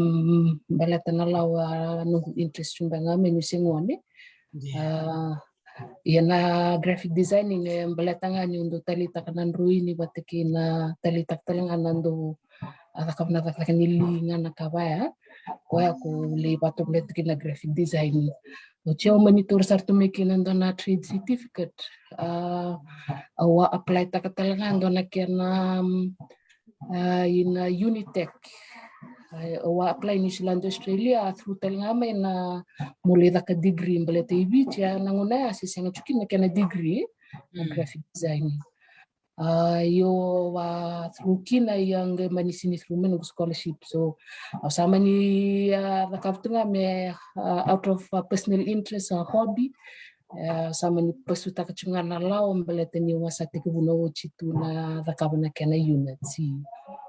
baleta na lawa, a, noqu interest tu beka ga me niu se gone. A, ia na graphic designing e baleta ga niu dau taleitaka na droini vata kei na taleitaka tale ga na dau, a, cakava na cakacaka ni li ga na ka vaya. Koya ko lai vatovolea tu kina graphic design. Oti au mani taura sara tu mai kina dua na trade certificate. A, au a apply taka tale ga dua na kena, mm, a, ina Unitec. A, au a apply New Zealand, Australia, a through tale ga mai na mo lai caka degree, baleta i Viti a na gauna ya se sega tu kina na kena degree na graphic design. A, io, a through kina ia qai mani sini through mai noqu scholarship. So au sa mani, a, cakava tu ga me, a, out of, a, personal interest, a, hobby. E, sa mani pasutaka tu ga na lawa baleta niu a sa tekivuna oti tu na cakava na kena units.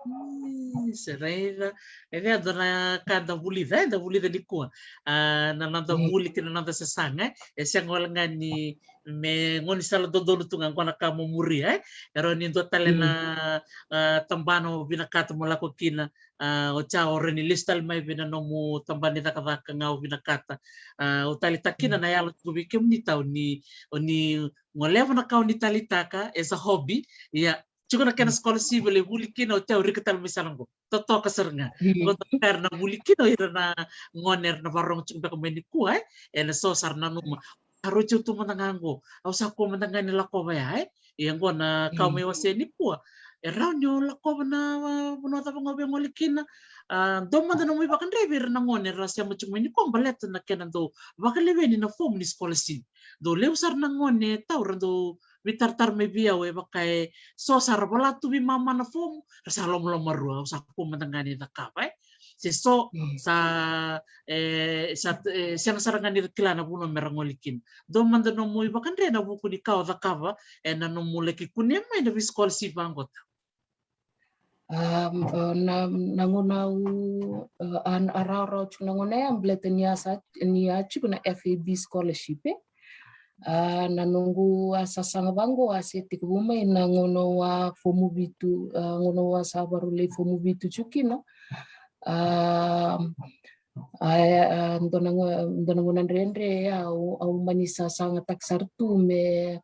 Mm, se raica. E vei dua na ka da vulica, e, da vulica nikua. A, na noda vuli kei na noda sasaga, e, e sega wale ga ni me gaunisala dodonu tu ga qo na ka mo muria, e. E rawa ni dua tale na, a, tabana o vinakata mo lako kina, a, oti au rawa ni lesu tale mai vei na nomu tabana ni cakacaka ga o vinakata. A, o taleitaka kina na yalo tiko vei kemuni tau ni, o ni goleva na ka o ni taleitaka as a hobby, ia tiko na kena scholarship e lai vuli kina, oti au rika tale mai sara qo. Totoka sara ga. Qo toka era na vuli kina o ira na gone era na varogo tiko beka mai nikua, e. Ena so sara nanuma. Sa rauti au tu mada ga qo. Au sa kua mada ga ni lakova ya, e. Ia qo na ka au mai wasea nikua. E rawa ni o lakova na, a, vanua cava ga o via gole kina. A, dou mada nomu ivakadreva ira na gone era sema tiko mai nikua baleta na kena dau vakaleveni na fomu ni scholarship. Dau levu sara na gone tau ra dau veitaratara mai vei au e vaka e so sara vola tu veimama na fomu, ra sa lomalomarua, au sa kua mada ga ni cakava, e. se so, sa, e, sa, e, sega sara ga ni kila na vanua me ra gole kina. Dua mada nomu ivakadre ena vuku ni ka o cakava ena nomu laki kunea mai na veischolarship vaqo? Um, uh, na, na gauna au, uh, a, a rawarawa tiko na gauna ya, baleta ni a sa, ni a tiko na F A B scholarship, e. Uh, na noqu a sasaga vaqo a se tekivu mai na gauna au a fomu vitu, uh, gauna au a sa varulei fomu vitu tiko kina. Uh, a, a, dua na gauna, dua na gauna dredre ya au, au mani sasagataka sara tu me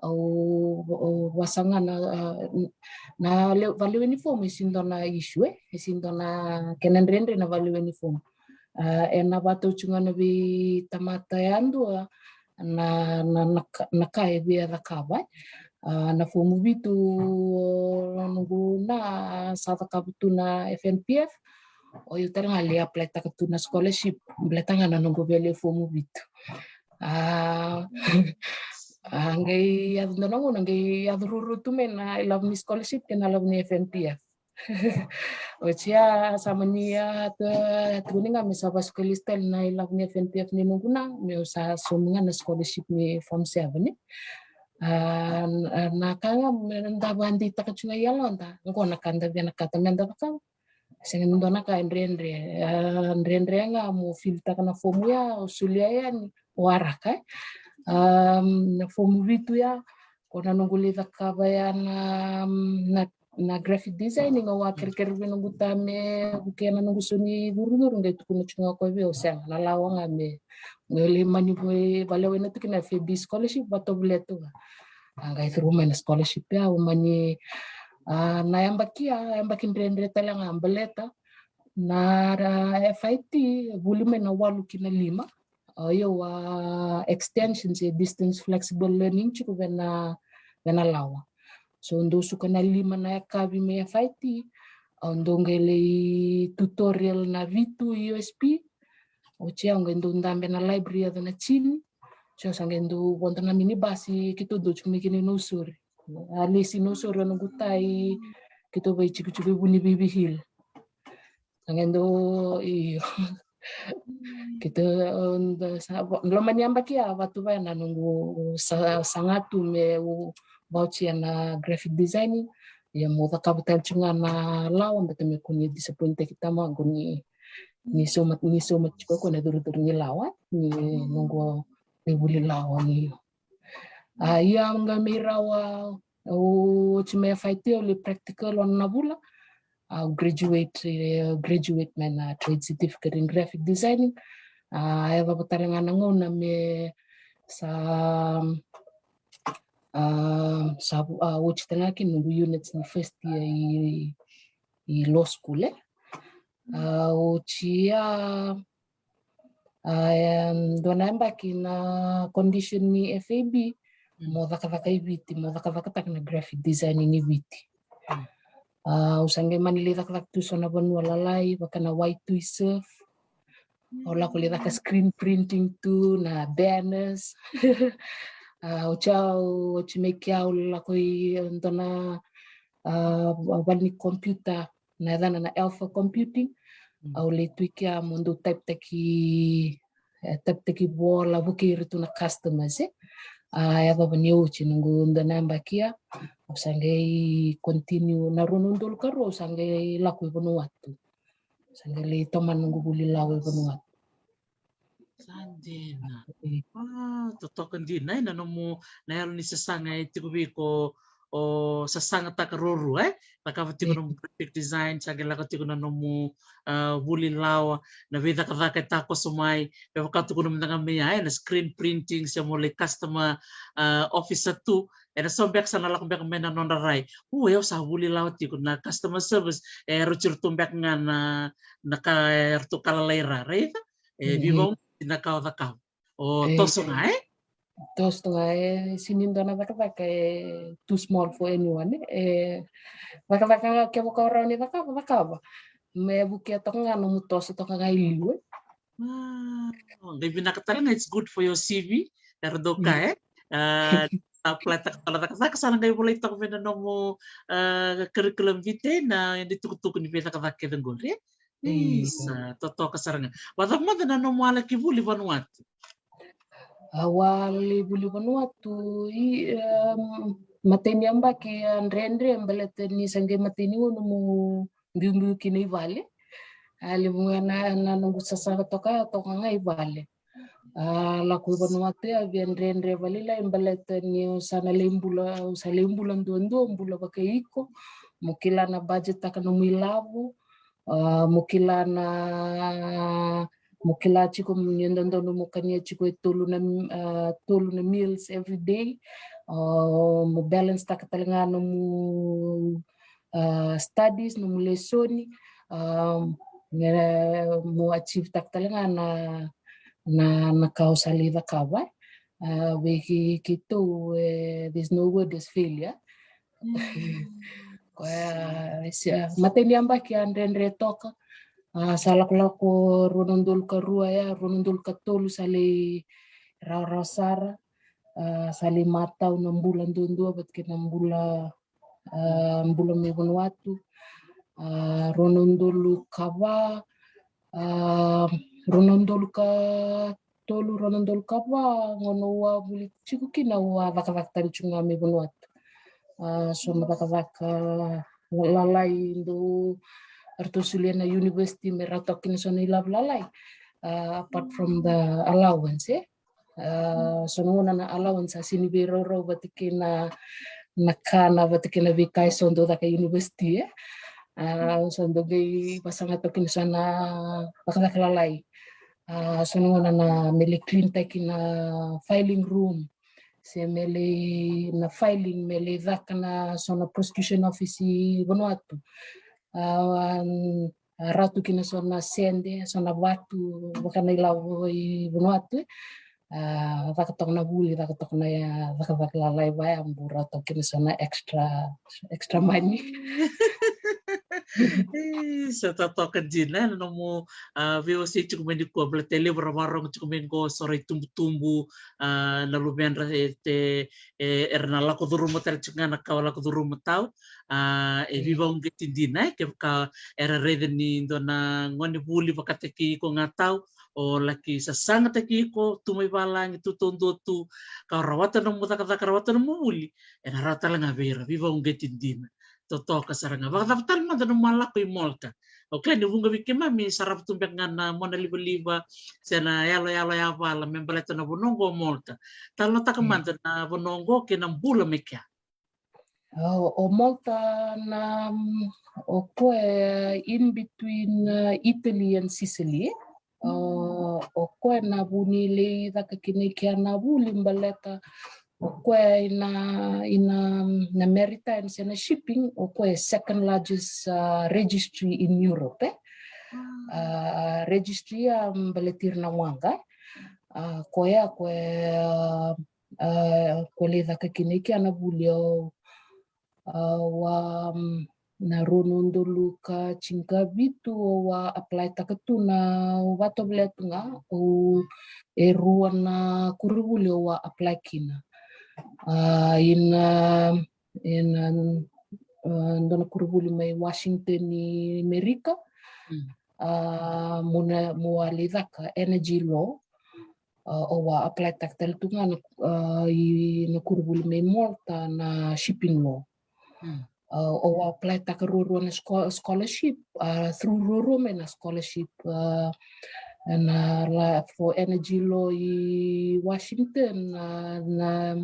au, au vasaga na, a, na le, valeweni fomu e si dua na issue, e, e si dua na kena dredre na valeweni fomu. A, ena vatau tiko ga na veitamata yadua na, na, na, ka- na ka e via cakava, e. A, na fomu vitu, o, noqu na sa cakava tu na F N P F, o io tale ga lai apply taka tu na scholarship, baleta ga na noqu via lai fomu vitu. A, a qai yaco dua na gauna qai yaco ruarua tu mai na ilavo ni scholarship kei na ilavo ni F N P F. Oti ya sa mani a tu, tukuni ga me sa vakasikoli tale na ilavo ni F N P F ni noqu na, meu sa sauma ga na scholarship ni form seven, e. A, na, na ka ga me da vakadeitaka tu ga i yaloda, qo na ka da vinakata me da cakava. Sega ni dua na ka e dredre, a, dredre ga mo filitaka na fomu ya, o solia yani, o waraka, e. Um, na fomu vitu ya, ko na noqu lai cakava ya na, um, na, na graphic designing, au a kerekere vei noqu ta me vukea na noqu sau ni curucuru, qai tukuna tiko ga o koya vei au, sega, na lawa ga me, me lai mani vei, valewena tu kina F A B scholarship, vatovolea tu ga. A qai curu mai na scholarship ya, au mani, a, na yabaki ya, yabaki dredre tale ga baleta na, ra, F I T, vuli mai na walu ki na lima. O io a extension se distance flexible learning tiko vei na, vei na lawa. So dou suka na lima na yakavi mai F I T, au dou qai lai tutorial na vitu U S P. Oti au qai dou dabe na library yaco na tini. So sa qai dou vodo na minibus, keitou dou tiko mai kina i Nausori. A lesi Nausori o noqu ta i, keitou vaitikotiko i Vunivivi Hill. Sa qai dou, io. Keitou, o, da sa, vo- loma ni yabaki ya, vatu vaya na noqu sa, saga tu meu vauci ena graphic design. Ia meu cakava tale tiko ga na lawa, baleta me kua ni disappoint-taki tamaqu ni, ni sauma, ni sauma tiko o koya na curucuru ni lawa, ni noqu veivuli lawa ni. A, ia au qai mai rawa, au oti mai F I T, au lai practical ono na vula. Au graduate, e, graduate mai na trade certificate in graphic designing. A, yacova tale ga na gauna me sa, a, sa, a, oti tale ga kina noqu units ni first year i, i law school, e. A, oti ya, a, em, dua na yabaki na condition ni F A B, mo cakacaka i Viti, mo cakacakataka na graphic designing i Viti. A, au sa qai mani lai cakacaka tu so na vanua lalai, vaka na Y two surf. Au lako lai caka screen printing tu, na banners. A, oti au, oti mai kea au lako i dua na, a, vale ni computer, na yacana na Alpha Computing. Au lai tu i kea mo dou type-taki, e, type-taki vola, vukei ira tu na customers, e. A, yacova ni oti noqu dua na yabaki ya, au sa qai continue, na rua na udolu ka rua au sa qai lako i Vanuatu. Sa qai lai tomana noqu vuli lawa i Vanuatu. Sa dina. E. A, totoka dina, e, na nomu, na yalo ni sasaga e tiko vei iko, o sasagataka ruarua, e? Cakava tiko nomu graphic design, sa qai lako tiko na nomu, a, vuli lawa, na veicakacaka e takoso mai, me vaka tukuna mada ga mai ya, e, na screen printing, se mo lai customer, a, officer tu, ena so beka sa na lako beka mai na nodra rai. U, au sa vuli lawa tiko, na customer service, e rauti iratou beka ga na, na ka, e ratou ka lalai ra, raica? E, vivau na ka o cakava. O toso ga, e? Toso ga, e, sini dua na cakacaka e too small for anyone, e. Cakacaka ga kevaka o rawa ni cakava, cakava. Me vukea toka ga nomu toso toka ga i liu, e. Wow. Qai vinaka tale ga, it's good for your C V. Era dau kaya, e? A, apply-taka tale cakacaka, sa na qai volai toka vei na nomu, a, curriculum vitae na itukutuku ni veicakacaka kece qori, e? Isa, totoka sara ga. Vacava mada na nomu a laki vuli Vanuatu? Au a lai vuli Vanuatu i, em, matai ni yabaki a dredre baleta ni sa qai matai ni gauna meu biubiu kina i vale. A levu ga na, na noqu sasaga toka, toka ga i vale. A lako i Vanuatu ya via dredre vakalailai baleta ni au sa na lai bula, au sa lai bula duadua, bula vakaiko. Mo kila na budget taka nomu ilavo. A, mo kila na, mo kila tiko ni dodonu mo kania tiko e tolu na, a, tolu na meals every day. A, mo balance taka tale ga nomu, a, studies, nomu lesoni. A, mo achieve taka tale ga na, na, na ka o sa lai cakava. A, vei keitou, e, there's no word as failure. Koya, sa, matai ni yabaki a dredre toka. A, sa lakolako rua na udolu ka rua ya, rua na udolu ka tolu sa lai rawarawa sara. A, sa lai matau na bula duadua vata kei na bula, a, bula mai Vanuatu. A, rua na udolu ka va, a, rua na udolu ka tolu, rua na udolu ka va, gauna au a vuli tiko kina au a cakacaka tale tiko ga mai Vanuatu. A, so na cakacaka lalai dou, eratou solia na university me rawata kina so na ilavo lalai. A, apart from the allowance, e. A, so na gauna na allowance a sega ni veiraurau vata kei na, na kana vata kei na veika eso dou caka university, e. A, so dou qai vasaga toka kina so na cakacaka lalai. A, so na gauna na me lai clean taki na filing room, se me lai na filing, me lai caka na so na prosecution office i Vanuatu. A, a rawa tu kina so na sede, so na vatu, vaka na ilavo i Vanuatu. A, caka toka na vuli, caka toka na, a, cakacaka lalai vaya, bau rawa toka kina so na extra, extra money. E, sa totoka dina na nomu, a, veiwasei tiko mai nikua, baleta e levu ra vakarorogo tiko mai qo, so ra itubutubu, a, na luvedra e te, e, era na lako curuma tale tiko ga na ka o lako curuma tau. A, e veivakauqeti dina, e, kevaka era raica ni dua na gone vuli vakataki iko ga tau, o laki sasagataki iko tu mai valagi, tu taudua tu, ka o rawata nomu cakacaka, rawata nomu vuli, ena rawa tale ga vei ira, veivakauqeti dina. Totoka sara ga. Vakacava tale mada nomu a lako i Malta? Au kila ni vuqa vei keimami sarava tu beka ga na monalivaliva se na yaloyalo yavala me baleta na vanua oqo o Malta. Talanoataka mada na vanua oqo kei na bula mai kea. O, o Malta na, mm, o koya in between, uh, Italy and Sicily. O, o koya na vu ni lai caka kina i kea na vuli baleta o koya ina, ina, na maritime se na shipping, o koya second largest, uh, registry in Europe, e. Uh, registry ya, mm, baleti ira na waqa. Uh, koya, koya, uh, a, ko lai caka kina i kea na vuli au, a, au a, mm, na rua na udolu ka tinikavitu au a apply taka tu na, au vakatovolea tu ga, au, e rua na koronivuli au a apply kina. A, ina, ina, a, dua na koronivuli mai Washington i Merika. Mm. A, mo na, mo a lai caka energy law. A, au a apply taka tale tu ga na, a, i na koronivuli mai Malta na shipping law. Mm. A, au a apply taka ruarua na scho-, scholarship, a, through ruarua mai na scholarship, a, na la for energy law i Washington, a, na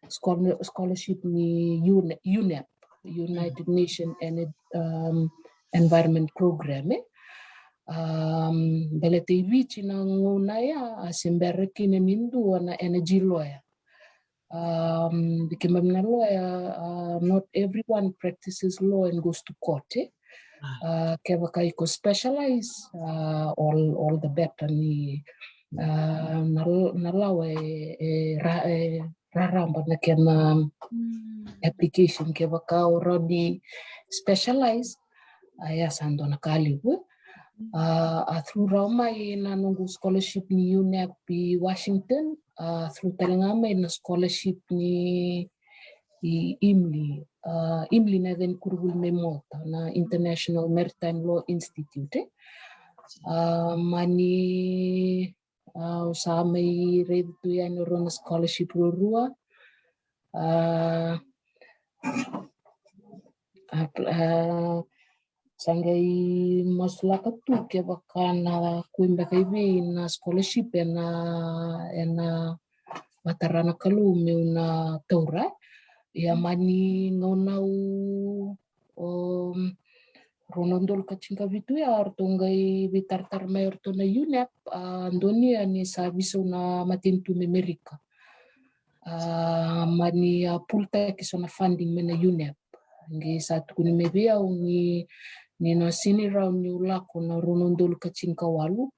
schol-, scholarship ni UNE-, UNEP, United Nation Ener-, um, Environment Program, e. Um, baleta i Viti na gauna ya, a se bera kina ni dua na energy lawyer. Um, vei keimami na lawyer, uh, not everyone practices law and goes to court, e. Ah. Uh, kevaka iko specialize, uh, all, all the better ni, uh, na, na lawa e, e, ra-, e raraba na kena, mm, application kevaka o rawa ni specialize, a, ya sa dua na ka levu. Mm. A, a through rawa mai na noqu scholarship ni UNEP i Washington, a through tale ga mai na scholarship ni i Imley. A, Imley na yaca ni koronivuli mai Malta, na International Maritime Law Institute. A, mani, a, au sa mai raica tu yani o rau na scholarship ruarua. A, a, a, sa qai masulaka tu kevaka na kua beka i vei na scholarship ena, ena vatara na Kalou meu na taura. Ia mani gauna au, o, rua na udolu ka tinikavitu ya, o ratou qai veitaratara mai o ratou na UNEP, a, donuya ni sa veisau na matanitu mai Merika. A, mani a pulutaki so na funding mai na UNEP. Qai sa tukuni mai vei au ni, ni na sini rawa niu lako na rua na udolu ka tinikawalu,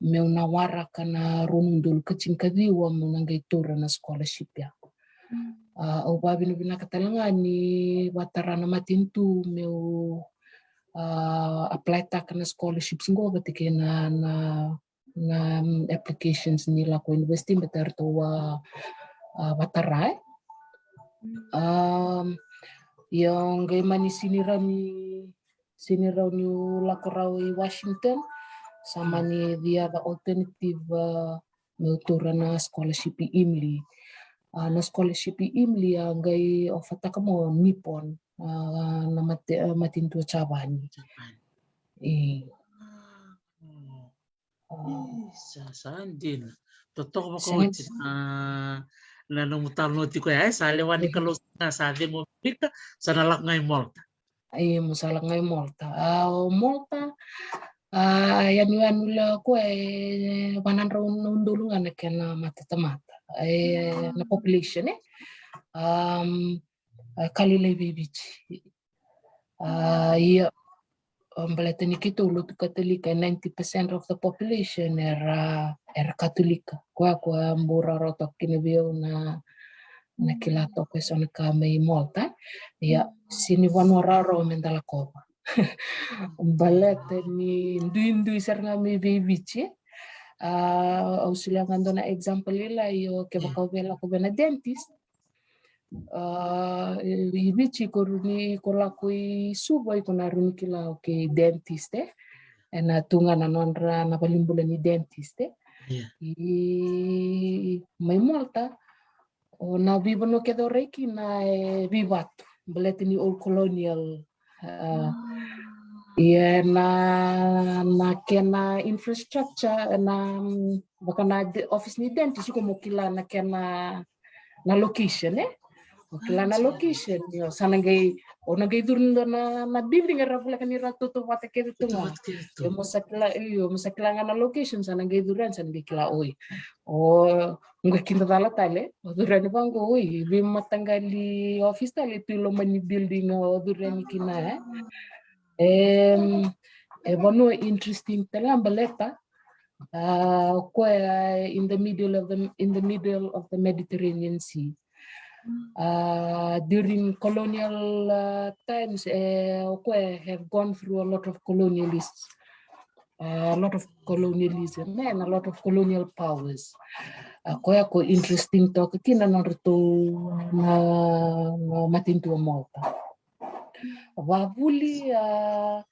meu na waraka na rua na udolu ka tinikaciwa meu na qai taura na scholarship ya. A, au vavinavinaka tale ga ni vatara na matanitu meu, a, apply taka na scholarships qo vata kei na, na, na, mm, applications ni lako university baleta ratou a, a, vatara, e. Um, ia qai mani sini rawa ni, sini rawa niu lako rawa i Washington, sa mani the other alternative, a, meu taura na scholarship i Imley. A, na scholarship i Imley a qai offer taka mo Nippon, a, na mate-, a, matanitu o Japani. Japani. E. Wow. Io, sa, sa dina. Totoka vakaoti na, na nomu talanoa tiko ya, e, sa lewa ni Kalou sa, sa cegu Amerika, sa na lako ga i Malta. Io, mo sa lako ga i Malta. A, o Malta, a, yanuyanu lewa qo e va na drau na udolu ga na kena matatamata. E, na population, e. Um, a, ka lailai vei Viti. A, ia, a, baleta ni keitou lotu Katolika, ninety percent of the population era, era Katolika. Koya, koya bau rawarawa toka kina vei au na, na kila toka eso na ka mai Malta. Ia, sini vanua rawarawa meda lakova. Baleta ni duidui sara ga mai vei Viti. A, au solia ga dua na example lailai, io, kevaka o via lako vei na dentist. A, i Viti ko rawa ni ko lako i Suva iko na rawa ni kila, okay, dentist, e. Ena tu ga na nodra na valenibula ni dentist, e. I, mai Malta, o na veivanua kece o rai kina e veivatu, baleta ni old colonial, a, ia na, na kena infrastructure, na, mm, vaka na de-, office ni dentist, iko mo kila na kena, na location, e? Mo kila na location, io, sa na qai, o na qai curu na, na building era voleka ni ra tautauvata kece tu ga. Io, mo sa kila, io, mo sa kila ga na location, sa na qai curu yani, sa na qai kila, oi. O, qo kina cala tale, o curu yani vaqo, oi, veimataqali office tale tu i loma ni building o curu yani kina, e. E, e vanua interesting tale ga baleta, a, o koya in the middle of the, in the middle of the Mediterranean Sea. A, during colonial, a, times, e, o koya have gone through a lot of colonialists, a lot of colonialism, e, and a lot of colonial powers. A, koya ko interesting toka kina nodratou na, na matanitu o Malta. Vavuli, a,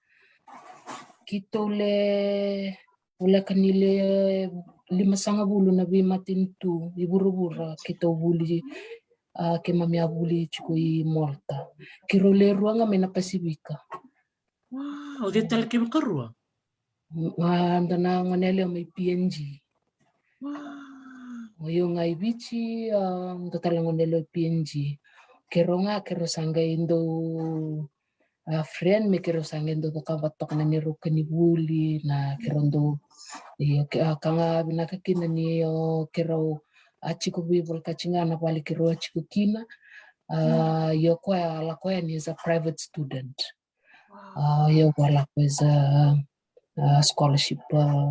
keitou le voleka ni le limasagavulu na veimatanitu i vuravura keitou vuli, a, keimami a vuli tiko i Malta. Keirau le rua ga mai na Pasifika. Wow, o cei tale kei vakarua? A, dua na gone yalewa mai P N G. Wow. O yau ga i Viti, a, dua tale gone yalewa i P N G. Keirau ga, keirau sa qai dau, a, friend, me keirau sa qai dau cakava toka na neirau ka ni vuli, na keirau dau, io, ke, a, ka ga vinaka kina ni, o, keirau a tiko veivolekati ga na vale keirau a tiko kina. A, io, koya, a lako yani as a private student. A, io, koya a lako as a, a, scholarship, a,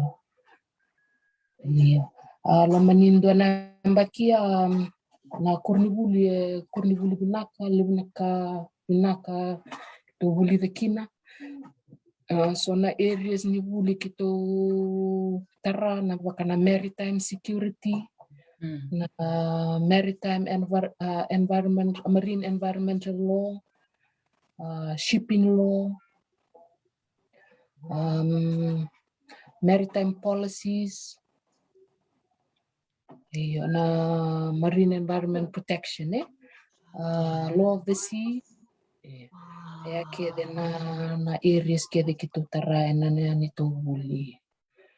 io. A, loma ni dua na yabaki, a, na koronivuli, e, koronivuli vinaka, levu na ka vinaka keitou vulica kina. A, so na areas ni vuli keitou tara na vaka na maritime security, Mm. Na maritime envir-, ah, environment, marine environmental law, ah, shipping law, um, maritime policies, io, na marine environment protection, eh? Ah, law of the sea. Io. Ia kece na, na areas kece keitou tara ena, na neitou vuli.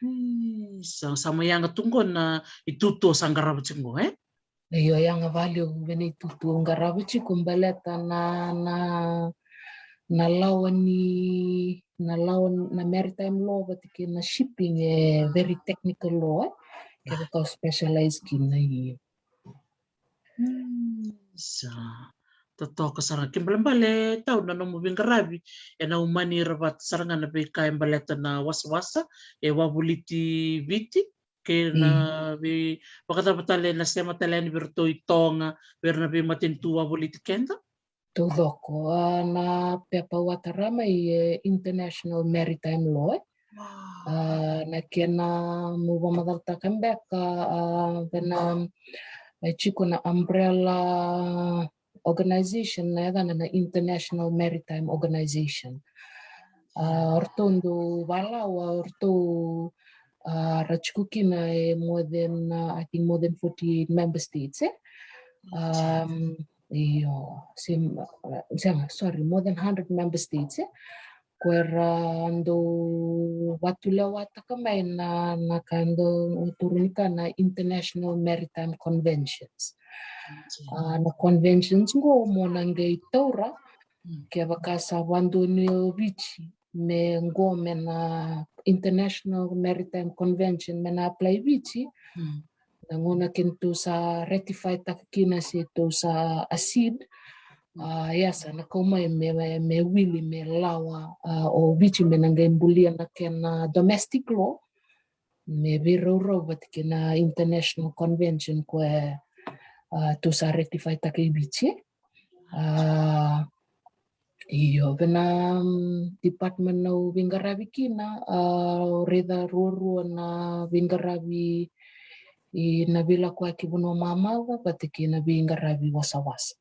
Hmm, sa, sa mai yaga tu qo na itutu sa qarava tiko qo, eh? Io, yaga valevu vei na itutu au qarava tiko baleta na, na, na lawa ni, na lawa na maritime law vata kei na shipping e very technical law, eh? Kevaka o specialize kina, io. Hmm, sa totoka sara ga. Kena ibalebale, Tau, na nomu veiqaravi ena umani ira vata sara ga na veika e baleta na wasawasa, e wavoliti Viti, kei na, mm, vei, vakacava tale na sema tale yani vei iratou i Toga, vei ira na veimatanitu wavoliti keda? Taucoko. Ah, na pepa au a tara mai e international maritime law, eh? Wow. Ah, na kena, meu vakamacalataka beka, ah, vei na, e tiko na umbrella organization, na yacana na International Maritime Organization. Ah, o ratou dau valawa, o ratou, ah, ra tiko kina e more than, ah, I think more than forty-eight member states, eh? Um, io, sim-, sega, sorry, more than hundred member states, eh? Ko era dau vatulewataka mai na, na ka dau turu ni ka na International Maritime Conventions. Ah, na conventions qo mo na qai taura, mm, kevaka sa vadonui o Viti me qo me na International Maritime Convention me na apply Viti. Mm. Na gauna keitou sa ratify taka kina se tou sa accede, ah, ia sa na kau mai me, me, me wili me lawa, ah, o Viti me na qai bulia na kena domestic law me veiraurau vata kei na international convention ko e, ah, tou sa ratify taka i Viti. Ah, io, vei na, mm, department au veiqaravi kina, ah, au raica ruarua na veiqaravi i na veilakoyaki vanua mamaca vata kei na veiqaravi wasawasa.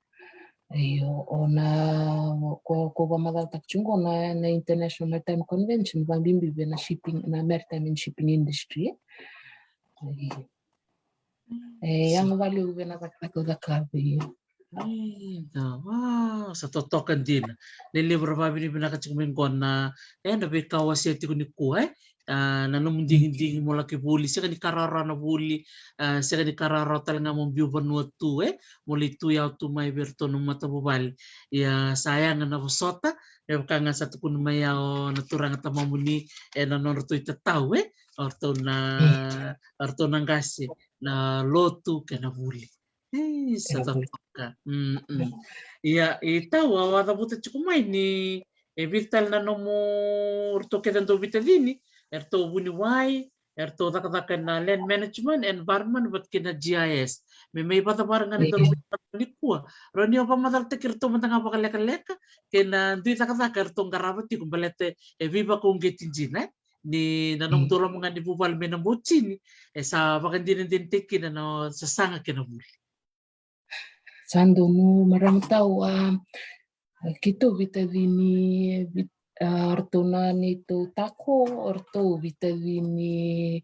Io, o na, ko, ko vakamacalataka tiko qo na, na International Maritime Convention, vakabibi vei na shipping, na maritime and shipping industry. Io. E, yaga valevu vei na cakacaka au cakava, io. Io, wow, sa totoka dina. Lelevu ra vakavinavinaka tiko mai qo na, e, na veika wasea tiko nikua, eh? Ah, na nomu digidigi mo laki vuli, sega ni ka rawarawa na vuli, ah, sega ni ka rawarawa tale ga mo biu vanua tu, eh? Mo lai tu yawa tu mai vei iratou na matavuvale. Ia, sa yaga na vosota, me vaka ga sa tukuna mai ya o na turaga tamamuni, e, na nodratou itatau, eh? O ratou na, mm, o ratou na qase, na lotu kei na vuli. Ei, sa totoka. Mm, mm. Ia, e Tau, au a cavuta tiko mai ni e vica tale na nomu, ratou kece dau veitacini, eratou vuniwai, eratou cakacaka ena land management, environment vata kei na G I S. Me mai vakacava ga ni daru veiqaravi nikua, rawa ni o vakamacalataki iratou mada ga vakalekaleka kei na dui cakacaka eratou qarava tiko baleta e veivakauqeti dina, eh? Ni na nomudou loma ga ni vuvale mai Nabotini, e sa vakadinadinataki kina na sasaga kei na vuli. Sa donu, marama Tau, ah, keitou veitacini, vei, ah, o ratou na neitou tako, o ratou veitacini,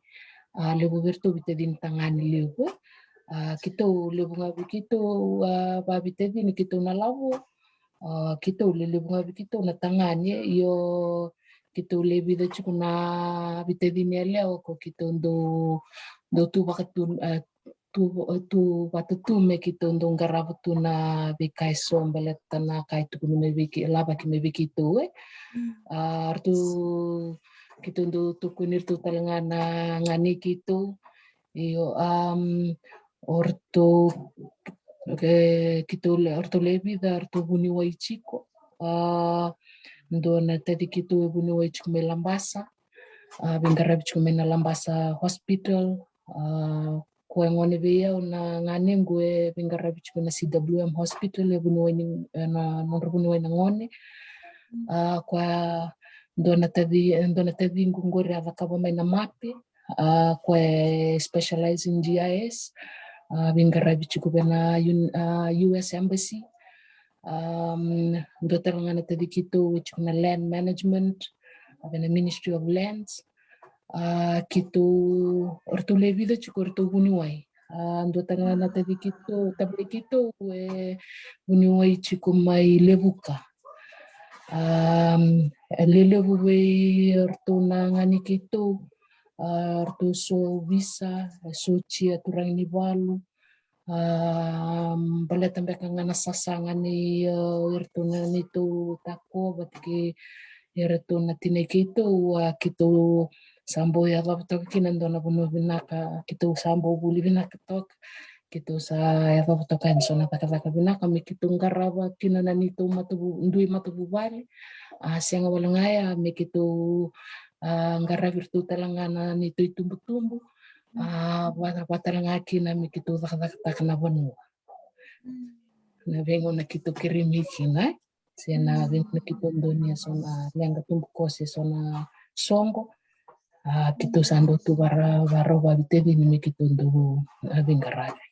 ah, levu vei iratou veitacini tagane levu. Ah, keitou levu ga vei keitou, ah, vakaveitacini keitou na lavo. Ah, keitou lelevu ga vei keitou na tagane, io, keitou le vica tiko na veitacini yalewa ko keitou dau, dau tu vakatu, eh, tu, tu vata tu me keitou dau qarava tu na veika eso baleta na ka e tukuni mai vei kei, lavaki mai vei keitou, eh. Mm. Ah, ratou, keitou dau tukuni iratou tale ga na gane keitou. Io, um, o ratou, e, keitou le, o ratou le vica, o ratou vuniwai tiko. Ah, dua na taci keitou e vuniwai tiko mai Labasa. Ah, veiqaravi tiko mai na Labasa Hospital. Ah, ko e gone vei au na ganequ e veiqaravi tiko na C W M Hospital, e vuniwai ni, e, na nodra vuniwai na gone. Ah, ko a dua na taci, dua na taciqu qori a cakava mai na mape. Ah, ko e specialize in G I S. a, veiqaravi tiko vei na un-, a, U S Embassy. Um, dua tale ga na taci keitou e tiko na land management, a, vei na Ministry of Lands. A, keitou, o ratou le vica tiko o ratou vuniwai. A, dua tale ga na taci keitou, tavale keitou e vuniwai tiko mai Levuka. Um, e lelevu vei o ratou na gane keitou, a, o ratou so visa, e so tia turaga ni valu, a, baleta beka ga na sasaga ni, a, iratou na neitou tako vata kei iratou na tinai keitou, a, keitou sa bau yacova toka kina dua na vanua vinaka, keitou sa bau vuli vinaka toka, keitou sa yacova toka yani so na cakacaka vinaka me keitou qarava kina na neitou matavu-, dui matavuvale, a, sega wale ga ya me keitou, a, qaravi iratou tale ga na neitou itubutubu, a, va, va tale ga kina me keitou cakacakataka na vanua. Na veigauna keitou kerei mai kina, e? Se na veigauna keitou donuya so na leqa tubukoso, so na soqo. A, keitou sa dau tu vara, vara vakavitacini me keitou dau, a, veiqaravi.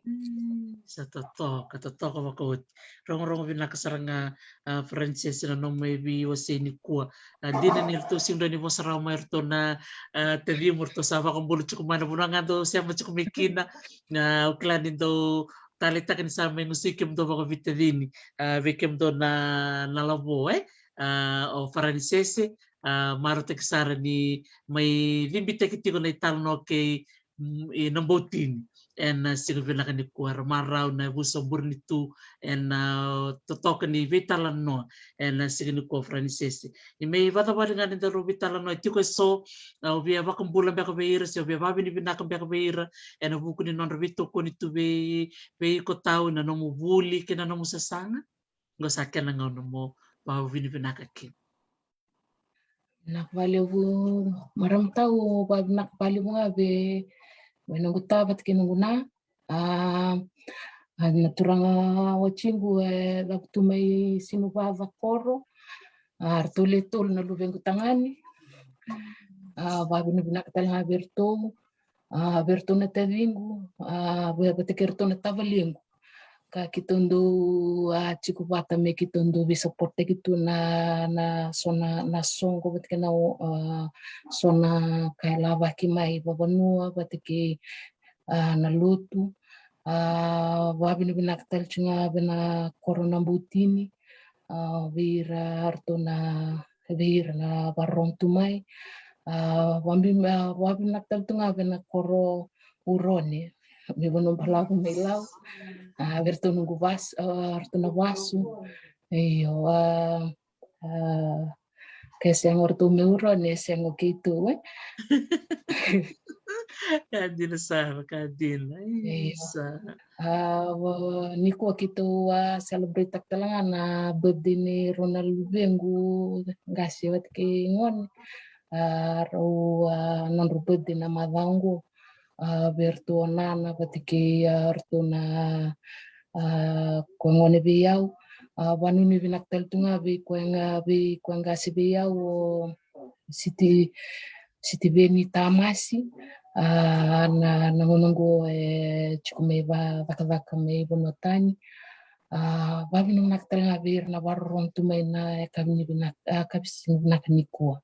Mm, sa totoka, totoka vakaoti. Rogorogo vinaka sara ga, a, Francis, na nomu mai veiwasei nikua. A, dina ni ratou sega ni vosa rawa mai ratou na, a, tacimu, ratou sa vakabula tiko mai na vanua ga dou sema tiko mai kina. A, au kila ni dou taleitaka ni sa mai gusui kemudou vakavitacini, a, vei kemudou na, na lavo, e? A, o Faranisese, a, marautaki sara ni mai cibitaki tiko na italanoa kei, mm, e Naboutini ena, a, siga vinaka nikua, ra marau na yavusa o Burenitu ena, a, totoka ni veitalanoa ena, a, siga nikua, Faranisese. Ni mai vakacava ga ni daru veitalanoa tiko eso, a, au via vakabula beka vei ira, se au via vakavinavinaka beka vei ira ena vuku ni nodra veitokoni tu vei, vei iko tau ena nomu vuli kei na nomu sasaga. Qo sa kena gauna mo vakavinavinaka kina. Vinaka vakalevu, marama tau, vakavinavinaka vakalevu ga vei, vei noqu ta vata kei noqu na. A, a, na turaga watiqu e cavutu mai Sinuvaca Koro. A, ratou le tolu na luvequ tagane. A, vakavinavinaka tale ga vei iratou. A, vei iratou na taciqu, a, vei, vata kei iratou na tavalequ. Ka keitou dau, a, tiko vata me keitou dau veisapotaki tu na, na so na, na soqo vata kei na, a, so na ka e lavaki mai vavanua vata kei, a, na lotu. A, vakavinavinaka tale tu ga vei na koro Naboutini, a, vei ira ratou na, vei ira na vakarorogo tu mai. A, vakabi-, a, vakavinavinaka tale tu ga vei na koro Urone, me vanua balavu mai Lau. A, vei ratou noqu vasu, a, ratou na vasu. Io, a, a, ke sega o ratou mai Urone, e sega o keitou, e? Ka dina sara, ka dina. Io. Isa. A, va, nikua keitou a celebrate-taka tale ga na birthday ni rua na luvequ qase vata kei gone. A, rau, a, nodrau birthday na macawa qo. A, vei iratou o nana vata kei, a, iratou na, a, koya gone vei au. A, vakanuinui vinaka tale tu ga vei koya ga, vei koya qase vei au o Siti, Sitiveni Tamasi. A, na, na gauna qo e tiko mai va, cakacaka mai vanua tani. A, vakavinavinaka tale ga vei ira na vakarorogo tu mai na yakavi ni vinaka, a, yakavi siga vinaka nikua.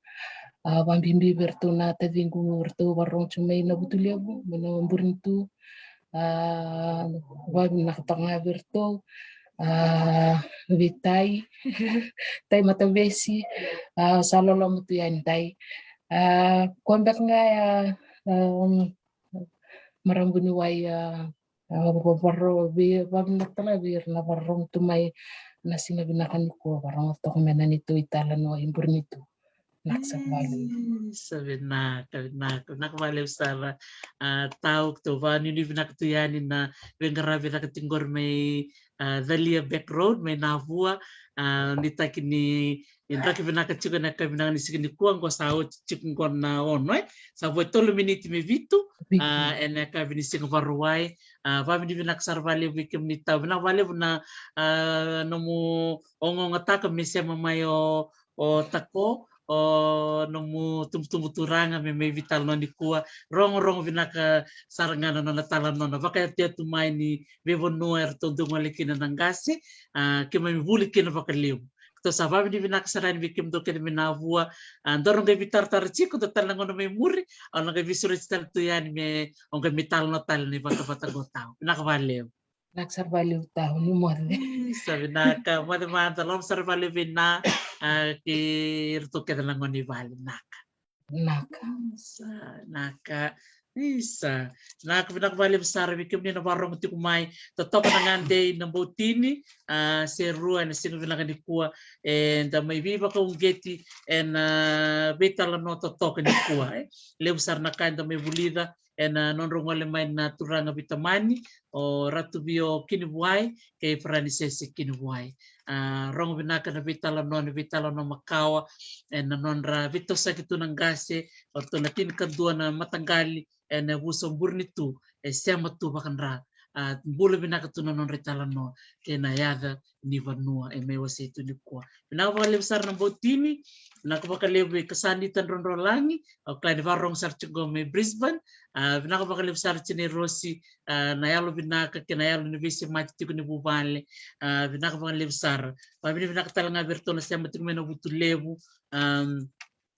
A, vakabibi vei iratou na taciqu, iratou vakarorogo tu mai Navutulevu, mai na Burenitu. A, vakavinavinaka toka ga vei iratou. A, vei Tai, Tai Matavesi, a, sa loloma tu yani Tai. A, koya beka ga ya, a, marama vuniwai, a, a, vavaro, vei, vakavinavinaka tale vei ira na vakarorogo tu mai na siga vinaka nikua, vakarorogo toka mai na neitou italanoa i Burenitu. Vinaka sara vakalevu. Mm, sa vinaka, vinaka, vinaka vakalevu sara. A, tau, keitou vakanuinui vinaka tu yani na veiqaravi caka tiko qori mai, a, Calia Back Road, mai Navua. A, nuitaki ni, ni draki vinaka tiko ena yakavi vinaka ni siga nikua, qo sa oti tiko qo na ono, e? Sa vo e tolu miniti me vitu, vitu. A, ena yakavi ni siga Vakarauwai. A, vakavinavinaka sara vakalevu vei kemuni tau. Vinaka vakalevu na, a, nomu ogaogataka me sema mai o, o Tako, o nomu tubutubu turaga me mai veitalanoa nikua. Rogorogo vinaka sara ga na nona talanoa, na vakayatuyatu mai ni veivanua eratou dau gole kina na qase, a, keimami vuli kina vakalevu. Keitou sa vakavinavinaka sara yani vei kemudou kece mai Navua. A, dou na qai veitaratara tiko, dua tale na gauna mai muri, au na qai veisureti tale tu yani me o qai mai talanoa tale na ivatavata qo tau. Vinaka vakalevu. Vinaka sara vakalevu tau, ni moce. Sa vinaka, moce mada, loloma sara vakalevu vei Na, a, kei iratou kece na gone i vale, naka. Naka. Sa, naka. Isa. Naka, vinaka vakalevu sara vei kemuni na vakarorogo tiko mai. Totoka na gade i Naboutini, a, Serua, ena siga vinaka nikua. Eda mai veivakauqeti ena veitalanoa totoka nikua, e. Levu sara na ka eda mai vulica ena nodra gole mai na turaga veitamani, o Ratu Vio Kinivuai kei Faranisese Kinivuai. A, rogo vinaka na veitalanoa, na veitalanoa makawa, ena nodra veitosoyaki tu na qase, o ratou na tinikadua na mataqali ena yavusa o Burenitu, e sema tu vakadra. A, bula vinaka tu na nodra italanoa kei na yaca ni vanua e mai wasei tu nikua. Vinaka vakalevu sara Naboutini, vinaka vakalevu i Kasanita Drodrolagi, au kila ni vakarorogo sara tiko mai Brisbane. A, vinaka vakalevu sara Tinai Rosi, a, na yalo vinaka kei na yalo ni veisemati tiko ni vuvale. A, vinaka vakalevu sara. Vakavinavinaka tale ga vei iratou na sema tiko mai Navutulevu. Am,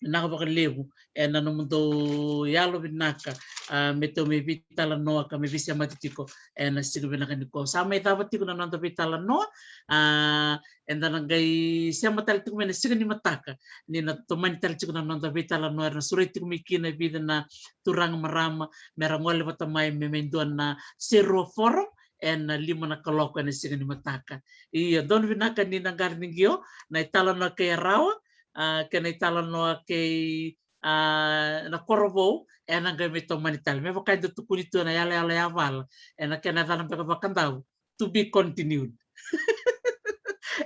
vinaka vakalevu ena nomudou yalo vinaka, a, me tou mai veitalanoa ka mai veisemati tiko ena siga vinaka nikua. Sa mai cava tiko na noda veitalanoa, a, eda na qai sema tale tiko mai na siga ni mataka, ni na tomani tale tiko na noda veitalanoa, era na sureti tiko mai kina e vica na turaga marama me ra gole vata mai me mai dua na Serua Forum ena lima na kaloko ena siga ni mataka. Ia, donu vinaka ni na qaravi qio na italanoa kei Arawa, a, kei na italanoa kei, a, na Korovou, ena qai mai tomani tale. Me vaka eda tukuni tu ena yaloyalo yavala, ena kena yacana beka vakadau, to be continued.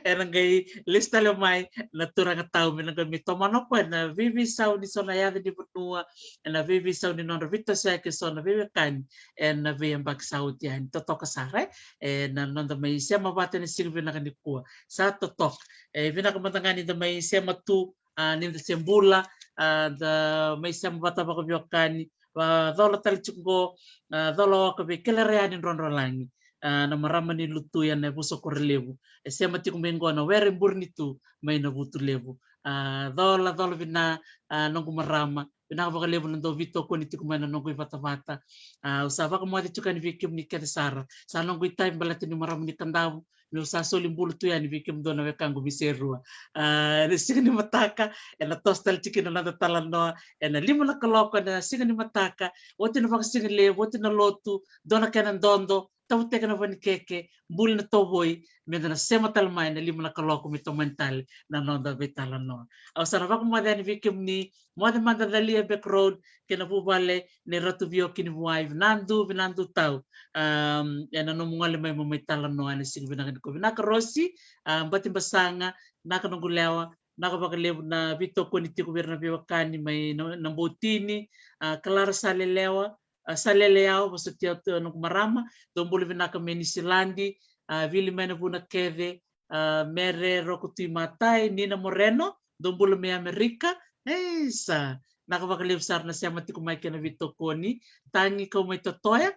Ena qai lesu tale mai na turaga tau me na qai mai tomana o koya na veiveisau ni so na yaca ni vanua, ena veiveisau ni nodra veitosoyaki e so na veiwekani ena veiyabaki sa oti yani. Totoka sara, e, ena noda mai sema vata ena siga vinaka nikua. Sa totoka. E vinaka mada ga ni da mai sema tu, a, ni da se bula, a, da mai sema vata vakaveiwekani, va cola tale tiko qo, a, cola oka vei Kelereani Drodrolagi, a, na marama ni Lutuya ena yavusa Korolevu. E sema tiko mai qo na were Burenitu mai Navutulevu. A, cola, cola vina, a, noqu marama, vinaka vakalevu na dau veitokoni tiko mai na noqu ivatavata. A, au sa vakamoce tiko yani vei kemuni kece sara. Sa noqu itavi baleta niu marama ni Kadavu, meu sa soli bula tu yani vei kemudou na wekaqu mai Serua. A, ena siga ni mataka, ena toso tale tiko na noda talanoa ena lima na kaloko ena siga ni mataka. Oti na vakasigalevu, oti na lotu, dua na kena dodo, tavuteke na vanikeke, buli na tovoi, meda na sema tale mai ena lima na kaloko me tomani tale na noda veitalanoa. Au sa na vakamoce yani vei kemuni, moce mada Calia Back Road kei na vuvale nei Ratu Vio Kinivuai. Vinadu, vinadu tau, am, ena nomu gole mai mo mai talanoa ena siga vinaka nikua. Vinaka Rosi, a, Batibasaga, vinaka noqu lewa, vinaka vakalevu na veitokoni tiko vei ira na veiwekani mai Na, Naboutini, a, Kalara Salelewa, a, Saleleyawa, vosoti au tu noqu marama, dou bula vinaka mai Niusiladi, a, Vili mai na vuna kece, a, Mere Roko Tui Matai, Nina Moreno, dou bula mai Amerika. Isa, vinaka vakalevu sara na sema tiko mai kei na veitokoni. Tagi kau mai Totoya,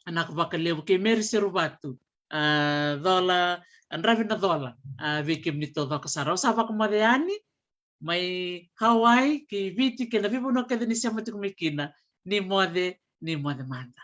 vinaka vakalevu, kei Meri Seruvatu, a, cola, a, dravi na cola, a, vei kemuni taucoko sara. Au sa vakamoce yani mai Hawaii kei Viti kei na veivanua kece ni sema tiko mai kina. Ni moce, ni moce mada.